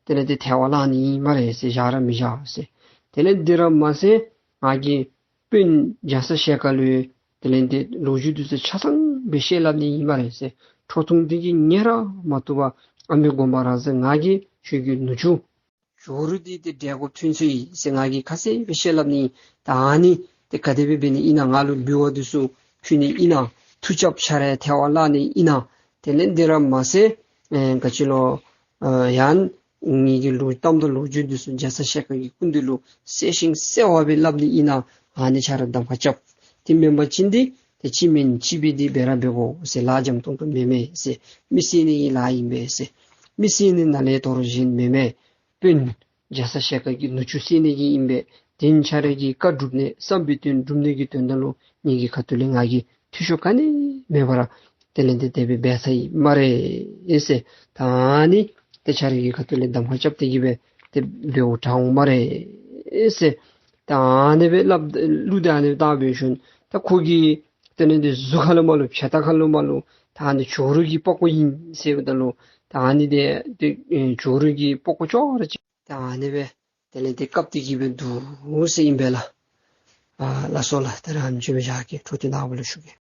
དེ་ལས་ཏེ་ཐལ་བར་བརླག་ནི་ཨིན་སྨ་རེ་ཟེར། བཞག་ར་མི་བཞག་ཟེར། དེ་ལས་འདི་ར་མ་ཚད་ང་གིས་དཔོན་རྒྱ་ཚ་ཞལ་དཀར་ལུ་དེ་ལས་ཏེ་ལོ་རྒྱུས་འདི་ཚུ་ཆ་ཚང་སྦེ་བཤད་སླབ་ནི་ཨིན་སྨ་རེ་ཟེར། ཁྲོ་ཐུང་འདི་གིས་ཉན་ར་མ་བཏུབ་པར་ཨ་མི་དགོངས་པ་རང་ཟེར། ང་གིས་ཁྱོད་ཀྱི་ནུ་གཅུང་ ཇོ་རུ་འདི་ཏེ་འབྲས་བུ་ཐོན་སོ་ཡི་ཟེར་ང་གིས་ཁ་གསལ་སྦེ་བཤད་སླབ་ནི། ད་ཨ་ནི་ཏེ་ག་དེ་སྦེ་འབད་ནི་ཨིན་ན། ང་ལུ་འབུལ་བ་འདི་ཚུ་ཕུལ་ནི་ཨིན་ན། མཐུ་རྐྱབ་ཆ་ར་ཐལ་བར་བརླག་ནི་ཨིན་ན། དེ་ལས་འདི་ར་མ་ཚད་ཨེ་ག་ཅི་ལོ་ཨ་ཡང་ངེ་གི་ལོ་གཏམ་དང་ལོ་རྒྱུས་འདི་ཚུ་རྒྱ་ཚ་ཞལ་དཀར་གྱི་སྐུ་མདུན་ལུ་གསལ་ཞིང་གསལ་བ་སྦེ་སླབ་ནི་ཨིན་ན། ཨ་ནི་ཆ་ར་གདམ་ཁ་རྐྱབ། དེ་མེན་པ་ཅིན་འདི་ཏེ་གཅིག་མེན་གཅིག་སྦེ་འདི་འབད་ར་འབད་དགོ་ཟེར། ལཱ་འཇམ་ཏོང་ཏོ་མེན་མས་ཟེར། མི་བསད་ནི་གི་ལཱ་ཨིན་པས་ཟེར། མི་བསད་ནི་ནཱ་ལས་དོ་རུང་གཞན་མེན་མས། དཔོན་རྒྱ་ཚ་ཞལ་དཀར་གྱི་ནུ་གཅུང་བསད་ནི་གི་ཨིན་པས། དེ་ཁྱོད་ར་གི་བཀའ་སྒྲུབ་ནི་བསམ་པའི་དོན་སྒྲུབ་ནི་གི་དོན་དག་ལུ་ངེ་གི་ཁ་ཐུག་ལས་ང་གིས་འཐུས་ཤོར་ག་ནི་མེད་པར་དེ་ལས་འདི་དེ་སྦེ་འབད་ཚར་ཡི་སྨ་རེ་ཟེར། ད་ཨ་ནི་ཏེ་ཁྱོད་ར་གི་ཁ་ཐུག་ལས་གདམ་ཁ་རྐྱབ་སྟེ་གི་སྦེ་ཏེ་འབདཝ་དྲག་འོང་སྨ་རེ་ཟེར། ད་ཨ་ནི་སྦེ་སླབ་གླུ་འདི་ཨ་ནི་སྦེ་བཏང་འབད་ཞིནམ་ད་ཁོ་གི་དེ་ལས་འདི་གཟུགས་ཁ་ལུ་མ་ལུ་ཕྱག་ལྟག་ཁ་ལུ་མ་ལུ་ད་ཨ་ནི་ཇོ་རུ་གི་པགས་ཀོ་ཨིན་ཟེརཝ་ད་ལུ་ད་ཨ་ནི་འདི་ཏེ་ཨེ་ཇོ་རུ་གི་པགས་ཀོ་ཅོག་ར་གཅིག་ད་ཨ་ནི་སྦེ་དེ་ལས་འདི་བཀབ་སྟེ་གི་སྦེ་འདུག་ཟེར་ཨིན་པས་ལགས། ཨ་ལགས་སོ་ལགས། ད་རེས་ཨ་ནེམ་ཅིག་སྦེ་བཞག་གེ། འཕྲོ་འདི་ནངས་པ་ལུ་ཞུ་གེ།